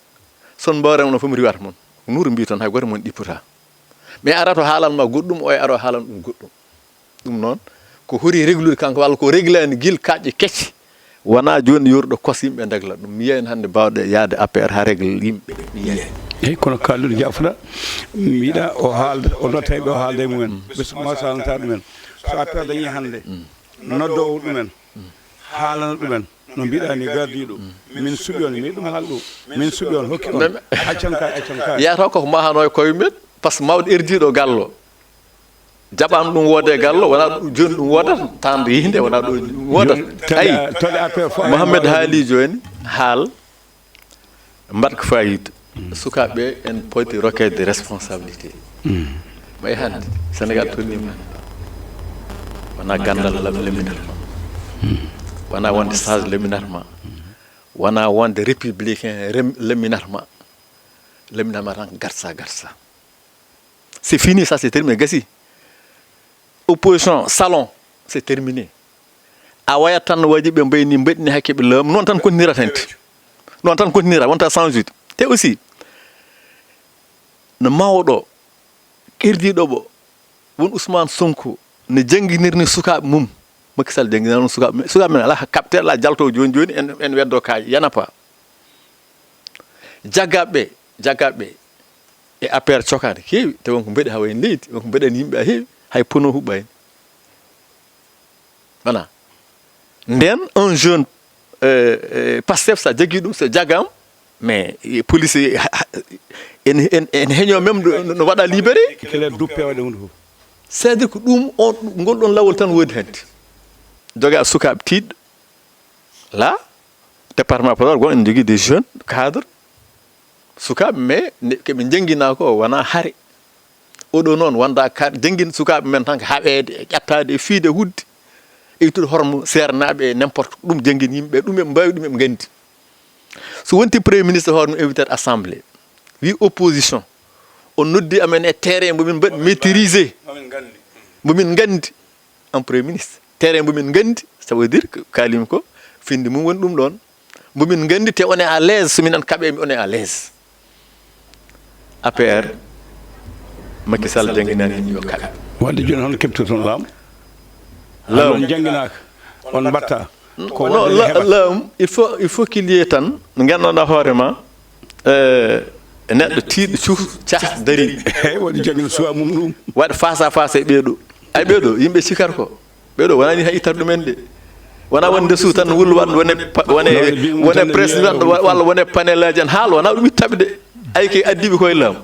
Son mbaawre mon fof mi riwata mon. Nuuru mbi toon, hay gooto mon ɗipputa. Mais ara to haalan ma goɗɗum, o e ara o haalan ɗum goɗɗum. Ɗum noon, ko hori reglude kanko, walla ko reglaani gila kaaƴe kecce. Wonaa jooni yoruɗo kos yimɓe dagla ɗum. Mi yiyani hannde baawɗe yahde A P R haa regle yimɓe. Mi yiyani. Eyi, kono Kalidou Diafra, mi yiɗa o haalda, o notta yimɓe, o haalda e mumen. Ɓe so ma salanta ɗumen. So A P R dañi hannde, noddoowo ɗumen, haalana ɗumen. No mbiɗa ni gardiiɗo, min suɓi on, mi ɗum haalɗo, min suɓi on, hokki on. Accan kaay, accan kaay. Yahata ko mahano e koye men, par ce que mawɗo erdiiɗo gallo. Jaɓaano ɗum woode e gallo, wonaa ɗum jooni ɗum woodata, tan yihde wonaa ɗo ɗum woodata. Ayi, Mohamed haali jooni, haal, mbaɗ ko fayida. Sukaaɓe ɓe, en poti rokkede responsabilité. Ɓay hannde, Sénégal tolniima hannde. Wonaa ganndal lam-, lamminata ma. Wonaa wonde sage lamminata ma. Wonaa wonde républicain rem-, lamminata ma. Lamminata ma tan garsa, garsa. C'est fini, ça, c'est terminé. Gasi. Opposition, salon, c'est terminé. A wayat tan no waji ɓe mbayni, mbaɗni hakke ɓe laamu. Noon tan kontinirata hannde. Noon tan kontinira, wonta changé ude. Te aussi, no mawɗo, qerdiiɗo ɓo, won Ousmane Sonko, no jannginirni sukaaɓe mum. Macky Sall jannginaa noon sukaaɓe men. Sukaaɓe men alaa kaɓte, alaa jalto jooni jooni, en, en weddo kaay, yana pa. Jaggaaɓe ɓe, jaggaaɓe ɓe, e A P R cokaani keewi, te won ko mbeɗi haa wayi leydi, won ko mbeɗani yimɓe haa heewi, hay pono huɓɓayno. Voilà. Nden, un jeune, euh, euh, Pastef, so jaggi ɗum, so jaggama, mais, eh, police, eh, ha, ha, en, en, en heño même no, no waɗa libéré. Kele duppe waɗe hunde fof. C'est-à-dire ko ɗum, on, ngol ɗon lawol tan woodi hannde. Joga sukaaɓe tiiɗɗo. Là, département Podor, gon ene jogii des jeunes cadres, sukaaɓe, mais ne, ko ɓe njannginaa ko wonaa hare. Oɗo noon wonda kar-, janngin sukaaɓe men tan ko haɓeede, e ƴattaade, e fiyde, e hudde, e ittude hormo seernaaɓe, e n'importe ko. Ɗum janngin yimɓe, ɗum eɓe mbaawi, ɗum eɓe nganndi. So wonti Premier ministre hoore mum invité assemblée, wi opposition, on noddi amen e terrain mbo min mbaɗi maîtriser, mbo min nganndi en Premier ministre. Terrain mbo min nganndi, ça veut dire que kaalimi ko findi mum woni ɗum ɗoon. Mbo min nganndi te on est à l'aise, so minen kaɓe mi on est à l'aise. A P R, Macky Sall jannginani yo kaɓe. Wadde jooni hono keɓtirton laamu? Laamu. On jannginaaka, on mbatta. Ko non, wonde la-, heɓat. Laamu, il faut, il faut qu'il y ait tan, no nganndanɗaa hoore ma, eh, neɗɗo tiiɗɗo cuh, cah, dari. Eey, waɗi janngi no suwaa mum ɗum. Waɗa face à face e ɓee ɗoo. Ay, ɓee ɗoo, yimɓe cikata ko. Ɓee ɗoo, wonaa ni hay ittat ɗumen de. Wonaa wonde suutan wul waɗ, wone pa-, wone, wone président, wa-, walla wone panelaaji en haal, wonaa ɗum ittaɓe de. Ay, ke addiɓe koye laamu.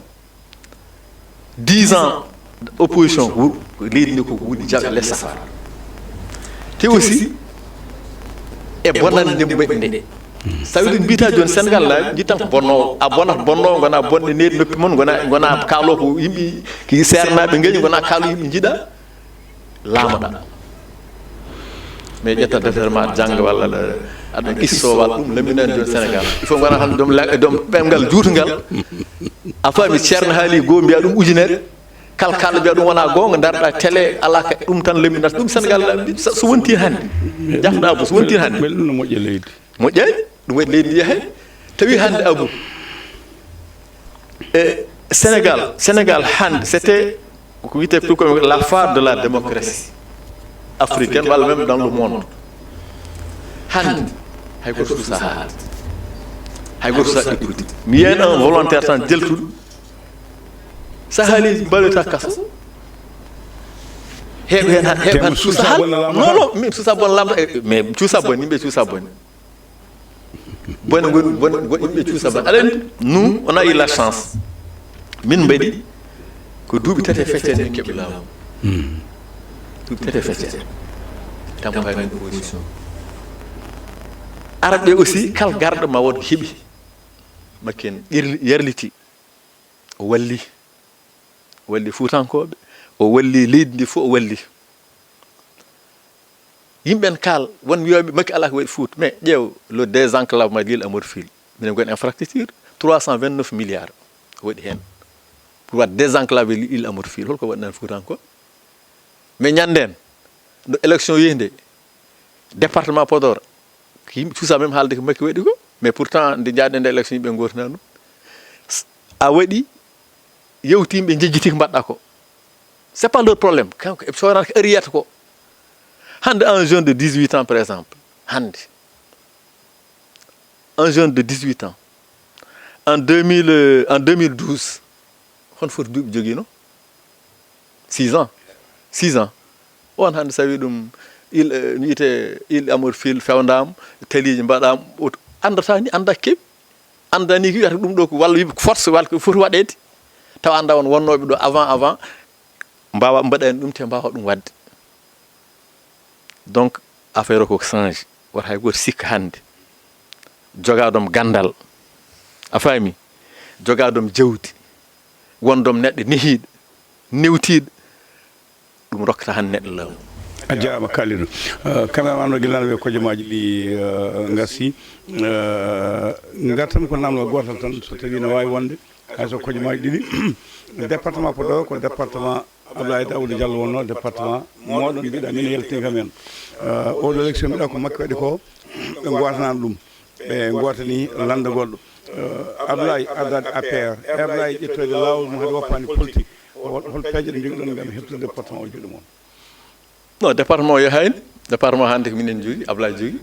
Dix ans opposition, wu-, leydi ndi ko wuuɗi jaɓe les safara. Te aussi, e bonande mbaɗi nde. Sa wii ɗum mbiyata jooni Sénégal laaɓi, njiɗ tan ko bonnoowo. A bonat bonnoowo, ngona bonɗe neeɗi noppi mon, ngona, ngona kaalo ko yimɓe ki seernaaɓe ngañi, ngona kaalo yimɓe njiɗa, laamoɗa. Mais ƴetta deftere ma, jannga walla aɗa, aɗa qisso walla ɗum, lamminani jooni Sénégal. Il faut ngona tan joom la-, joom ɗemngal juutngal. A faami, ceerno haali goo, mbiya ɗum ujunere. Kala kaalɗo mbiya ɗum wona goonga, ndarɗa télé, alaa ka, ɗum tan lamminata. Ɗum Sénégal laaɓi, so, so wonti hannde. Jahɗa Abou, so wonti hannde. Mbele ɗum no moƴƴa leydi? Moƴƴaani, ɗum waɗi leydi ndi yahay. Tawi hannde Abou, e Sénégal, Sénégal hannde, c'était ko wiyetee tout comme la phare de la démocratie africaine, walla même dans le monde. Hannde, hay gooto suusaa haalde. Hay gooto suusaa ƴukkude. Mi yiyani un volontaire tan jeltuɗo. Sa haali mbaɗoyta kaso. Heɓe heen, heɓe heen cuusa hal. Non, non, min cuusa bon lamɗo, eh, mais cuusa bon, yimɓe cuusa bon. Bone ngoni, bone, bone, yimɓe cuusa bon. Aɗa anndi, nous, on a eu la chance. Min mbaɗi ko duuɓi tati e feccere min keɓi laamu. Duuɓi tati e feccere. Campagne opposition. Arɓe aussi, kala garɗo ma wood ko heɓi. Makken ƴerli-, yarliti. O walli. O walli Fuutankooɓe. O walli leydi ndi fof, o walli. Yimɓe en kaal, won wiyooɓe Macky alaa ko waɗi Fuuta. Mais ƴeew le désenclavement de l'île à Morphil. Minen ngoni infrastructure, trois cent vingt-neuf milliards o waɗi heen. Pour waɗ désenclaver l'île à Morphil. Holko waɗnani Fuutankooɓe? Mais ñande en, no élection yehi nde, département Podor, ko yimɓe cuusa même haalde ko Macky waɗi ko. Mais pourtant, nde njaaɗen nde élection, yimɓe ngootinaa ɗum. S-, a waɗi, yewti yimɓe njejjiti ko mbaɗɗa ko. C'est pas leur problème. Kanko, eɓe coorata ko ari yiyata ko. Hannde, un jeune de dix-huit ans, par exemple, hannde, un jeune de dix-huit ans, en deux mille, euh, en deux mille douze, hono foti duuɓi jogiino? Six ans. Six ans. On hannde, so a wii ɗum, Il, eh, no wiyetee, il Amour Fil fewndaama, taliiji mbaɗaama, o anndata ni, annda keɓi. Annda ni ko wiyata ɗum ɗo ko walla wiɓe ko force, walla ko foti waɗeede. Tawa annda on wonnooɓe ɗo avant, avant, mbaawa mbaɗani ɗum te mbaawa ɗum waɗde. Donc, affaire o ko change. Wata hay gooto sikka hannde. Jogaaɗo mo ganndal. A faami? Jogaaɗo mo jawdi. Wonɗo mo neɗɗo nehiiɗo, newtiiɗo. Ɗum rokkata hannde neɗɗo laamu. A jaaraama Kalidou. Eh, cameraman o gila nana wiya kojomaaji ɗi, eh, ngasi. Eh, ngartan ko namdal gootal tan, so tawii no waawi wonde. Hay so kojomaaji ɗiɗi. Département Podor ko département Abdoulaye Daouda Diallo wonnoo, département mooɗon mbiɗa min yaltini kam heen. Eh, oɗo élection mbiɗa ko Macky waɗi ko, ɓe ngootanaani ɗum. Ɓe ngootanii lannda goɗɗo. Eh, Abdoulaye addaade A P R. E Abdoulaye ƴettoyde laawol mum hade woppaani politique. Hol, hol peeje ɗe njogiɗon ngam heɓtude département o juuɗe mon? Non, département o yahaani. Département hannde ko minen njogii, Abdoulaye jogii.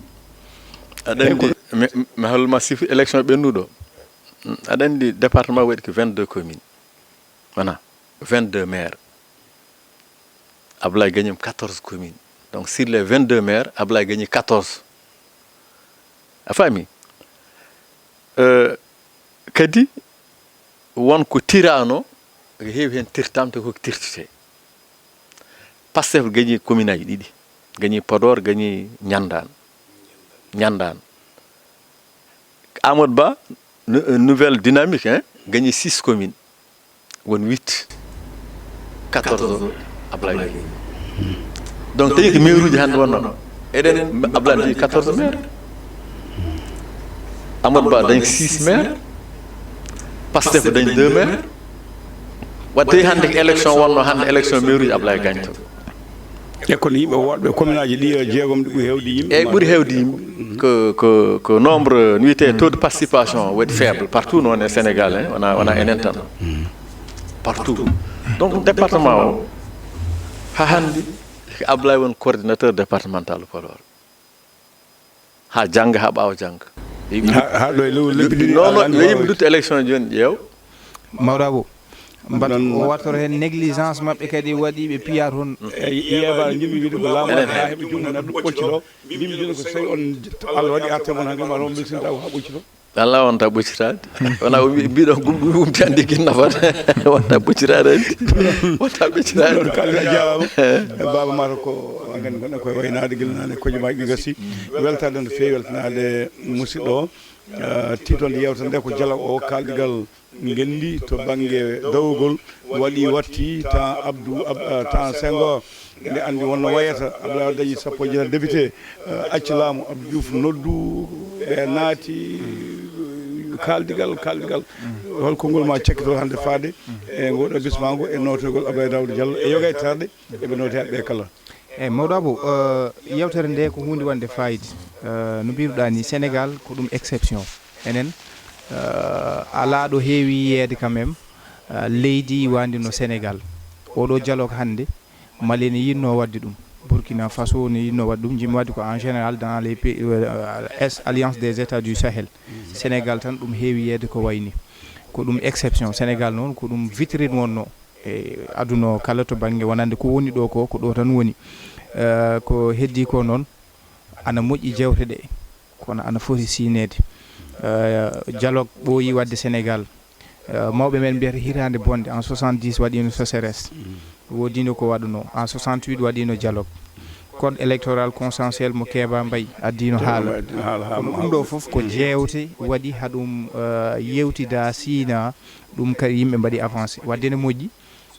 Aɗa anndi, mi, mi, mi holma sifi élection ɓennuɗo. Aɗa anndi département waɗi ko vingt-deux communes. Wona vingt-deux maires. Ablaye gagné quatorze communes. Donc, sur les vingt-deux maires, Ablaye gagné quatorze. A faami? Euh, kadi, won ko tiraano, ko heewi heen tirtaama, te ko tirtete. Pastef gagné commune aji ɗiɗi. Gagné Podor, gagné Ñanndaan. Ñanndaan. Amadou Ba, nou-, euh, nouvelle dynamique, hein, gagné six communes. Won huit. Quatorze o, Ablaye. Donc, tawi ko maire uji hannde wonnoo. Eɗen, Ablaye dañi quatorze maire. Amadou Ba dañi six maire. Pastef dañi deux maire. Wadde tawi hannde ko élection wonnoo, hannde élection maire uji Ablaye gañto. E kono yimɓe woɗɓe commune aji ɗi, eh, jeegom ɗi ɓuri heewde yimɓe. Eyyi, ɓuri heewde yimɓe. Ko, ko, ko nombre, no wiyetee taux de participation waɗi faible partout noon e Sénégal, hein, wona, wona enen tan. Partout. Donc, département o, haa hannde, ko Ablaye woni coordinateur départemental Podor. Haa jannga, haa ɓaawo jannga. Yo yimɓe Ha, haa ɗo e lewru lebbi ɗiɗi, non, non, alaa yo yimɓe ndutto élection jooni, ƴeew. Mawɗo Abou, mbat o wattoro heen négligence maɓɓe kadi waɗi ɓe piya toon. E yeebaare njiɗmi wiide ko laamu Enen haa heɓa junngo neɗɗo ɓoccito. Mbimi jooni ko so tawi on, Allah waɗi arte mon hannde, ma on milsinta ko haa ɓoccito. Allah wonta ɓoccitaade. Wona o wi-, mbiɗon gum ɗum wumti hannde kin nafata. Wonta ɓoccitaade hannde. Wonta ɓoccitaade. Ɗon kaalɗa jaaraama. E Baaba Mata ko, en ngandi gonɗen koye waynaade gila naane, kojomaaji ɗi gasi. Weltaade no feewi, weltanaade musidɗo o. Eh, tiitonde yeewtere nde ko jalo o kaaldigal ngenndi to bannge dawrugol, waɗi watti temps Abdou, Ab-, eh, temps Senghor, nde anndi wonno wayata, Abdoulaye Wade dañi sappo e jeetati député, eh, acci laamu, Abdou Diouf noddu, ɓe naati, kaaldigal, kaaldigal. Hol konngol ma cakkitoo hannde faade e ngoɗo bismango e nootogol Abdoulaye Daouda Diallo e yoga e terɗe eɓe nooti hannde ɓe kala? Eeyi, Mawɗo Abou, eh, yeewtere nde ko huunde wonde fayida. Eh, no mbiruɗaa ni, Sénégal ko ɗum exception. Enen, eh, alaa ɗo heewi yiyeede quand même, eh, leydi wandi no Sénégal. Oɗo dialogue hannde, Mali ne yinno waɗde ɗum, Burkina Faso ne yinno waɗde ɗum, jimi waɗde ko en général dans les pays, euh, Est, Alliance des États du Sahel. Sénégal tan ɗum heewi yiyeede ko wayni. Ko ɗum exception. Sénégal noon ko ɗum vitrine wonno e aduna o kala to bannge wonande ko woni ɗo ko, ko ɗo tan woni. Eh, ko heddi ko noon, ana moƴƴi jeewte ɗe, kono ana foti siineede. Eh, dialogue ɓooyi waɗde Sénégal. Eh, mawɓe men mbiyata hitaande bonde, en soixante-dix waɗiino sécheresse. Woodino ko waɗuno. En soixante-huit waɗiino dialogue. Code électoral consensuel mo Keeba Mbaye addiino haala. Kono ɗum ɗo fof ko jeewte waɗi haɗum, eh, yewtida, siina, ɗum kadi yimɓe mbaɗi avancé. Wadde ne moƴƴi,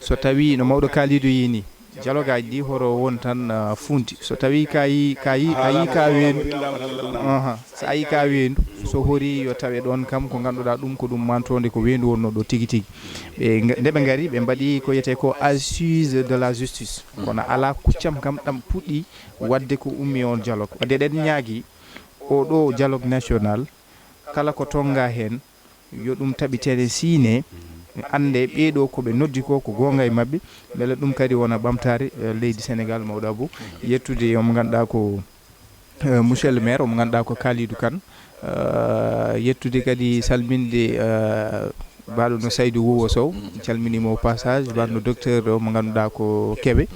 so tawi no mawɗo Kalidou yi ni, dialogue aji ɗi horo won tan, ah, funti. So tawi ka yi, ka yi, a yi ka weendu, aha, so a yi ka weendu, so hori yo tawe ɗon kam ko ngannduɗaa ɗum ko ɗum mantonde ko weendu wonno ɗo tigi tigi. Ɓe nga-, nde ɓe ngari, ɓe mbaɗi ko wiyetee ko assise de la justice. Kono alaa kuccam kam ɗam puɗɗi waɗde ko ummi on dialogue. Wadde eɗen ñaagi o ɗo dialogue national, kala ko tonga heen, yo ɗum taɓitene siine, annde ɓee ɗo ko ɓe noddi ko, ko goonga e maɓɓe, mbele ɗum kadi wona ɓamtaare, eh, leydi Sénégal, mawɗo Abou. Yettude omo ngannduɗaa ko, eh, monsieur le maire, omo ngannduɗaa ko Kalidou Kane, eh, yettude kadi salminde, eh, mbaɗo no Saydou Wowo Sow, calminimo au passage, mbaɗo no docteur o mo ngannduɗaa ko Kébé.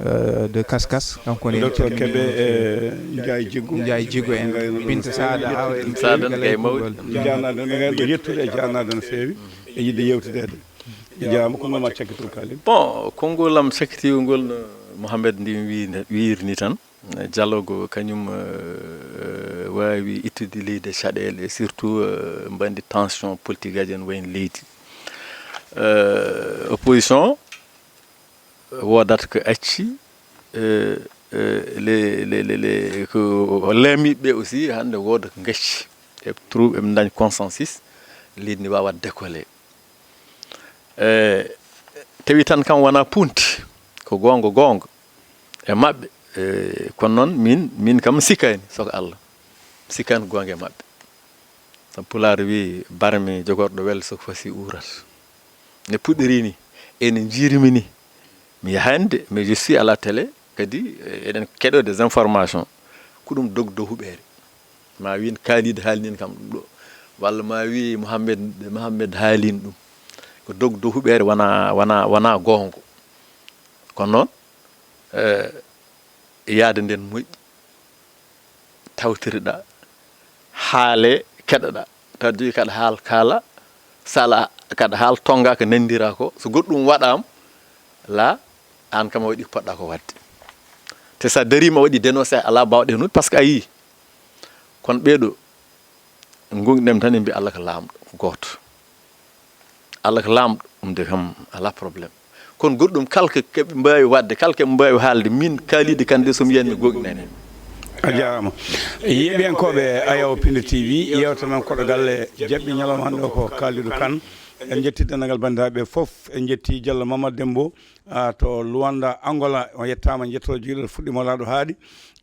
euh, de Kaskas, kanko ne en Docteur calminii Kebe mo feewi. E Ndiaye Jiggu. Ndiaye Jiggu en, Binta Saada Awa en Saada calminii Gaye e Mawɗi. Kumbal. Jaanaɗen, enen ɗo yettude e jaanaɗen feewi e yiɗde yewtideede. Jaama ko ngoma cakkito kalin. Bon, konngol am cakkitiiwo ngol no Mohamed ndi wiirni tan. Dialogue kañum euh, waawi ittude leydi e caɗeele, surtout euh, mbanndi tension politique aji en wayno leydi. Euh, opposition woodat ko acci, euh, euh, le, le, le, le, ko laamiiɓe ɓe aussi hannde wooda ko ngacci. Ɓe trouve ɓe dañ consensus, leydi ndi waawat décoller. E tawi tan kam wona punti, ko goonga goonga e maɓɓe. E kono noon min min kam sikkani soko Allah, sikkani ko goonga e maɓɓe. Sabu pulaar wi barmi jogorɗo wel soko fasi uurat. Ne puɗɗiri ni, ene njirmi ni. Mi yahaani de, mais je suis à la télé, kadi eh, eɗen keɗo des informations. Ko ɗum dogdo huɓeere. Ma win kaalid haalnin kam ɗum ɗo, walla ma wi mohammed mohammed haalin ɗum. Ko dogdo huɓeere wona wona wona goongo. Kono noon eh, yaade nden moƴƴi, tawtirɗa, haale, keɗoɗa. Tawa jogi kaɗa haal kaala, sala kaɗa haal tonga ko nandira ko, so goɗɗum waɗama la, an kam a waɗi ko poɗɗa ko wadde. Te sa darima a waɗi dénoncé, ala bawɗe hen, parce que a yii. Kono ɓeeɗo gonɗinami tan e mbi allah ko laamɗo, ko gooto. Allah ko laamɗo, ɗum de kam ala problème. Kono goɗɗum kala ko ɓe mbawi wadde, kala ko ɓe mbawi haalde, min kaalidi kan de, somi yiyan mi goɗɗinani. A jarama. Yeeɓiyankooɓe Ayaw Pinde T V, yewta men koɗo galle jaɓɓi ñalawma hannde o ko Kalidou Kane. En jetti dendagal banndiraaɓe fof, en jetti Diallo Mamadou Dembo, ah, to Luanda, Angola. O yettaama, en jettoo jeyɗo fuɗɗi mo laaɗo haaɗi.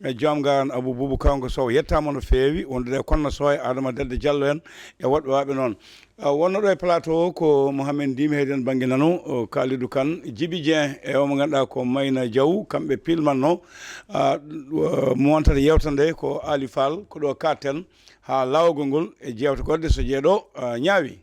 E joom garan Abou Boubou Kawngo Sow, yettaama no feewi, wondude e Konno Sow e Adama Dedde Diallo en e woɗɓe waɓe noon. Ah, wonno ɗo e plateau o ko Mohamed Ndimi, heɗen bannge nano, o Kalidou Kane, Djiby Dieng e o mo ngannduɗaa ko Mayna Diaw, kamɓe pilmanno. Ah, mo wontata yewta nde ko Ali Fall, ko ɗo kaaɗten haa laawol ngol e jeewte goɗɗe so jeeɗo, ah, ñaawi.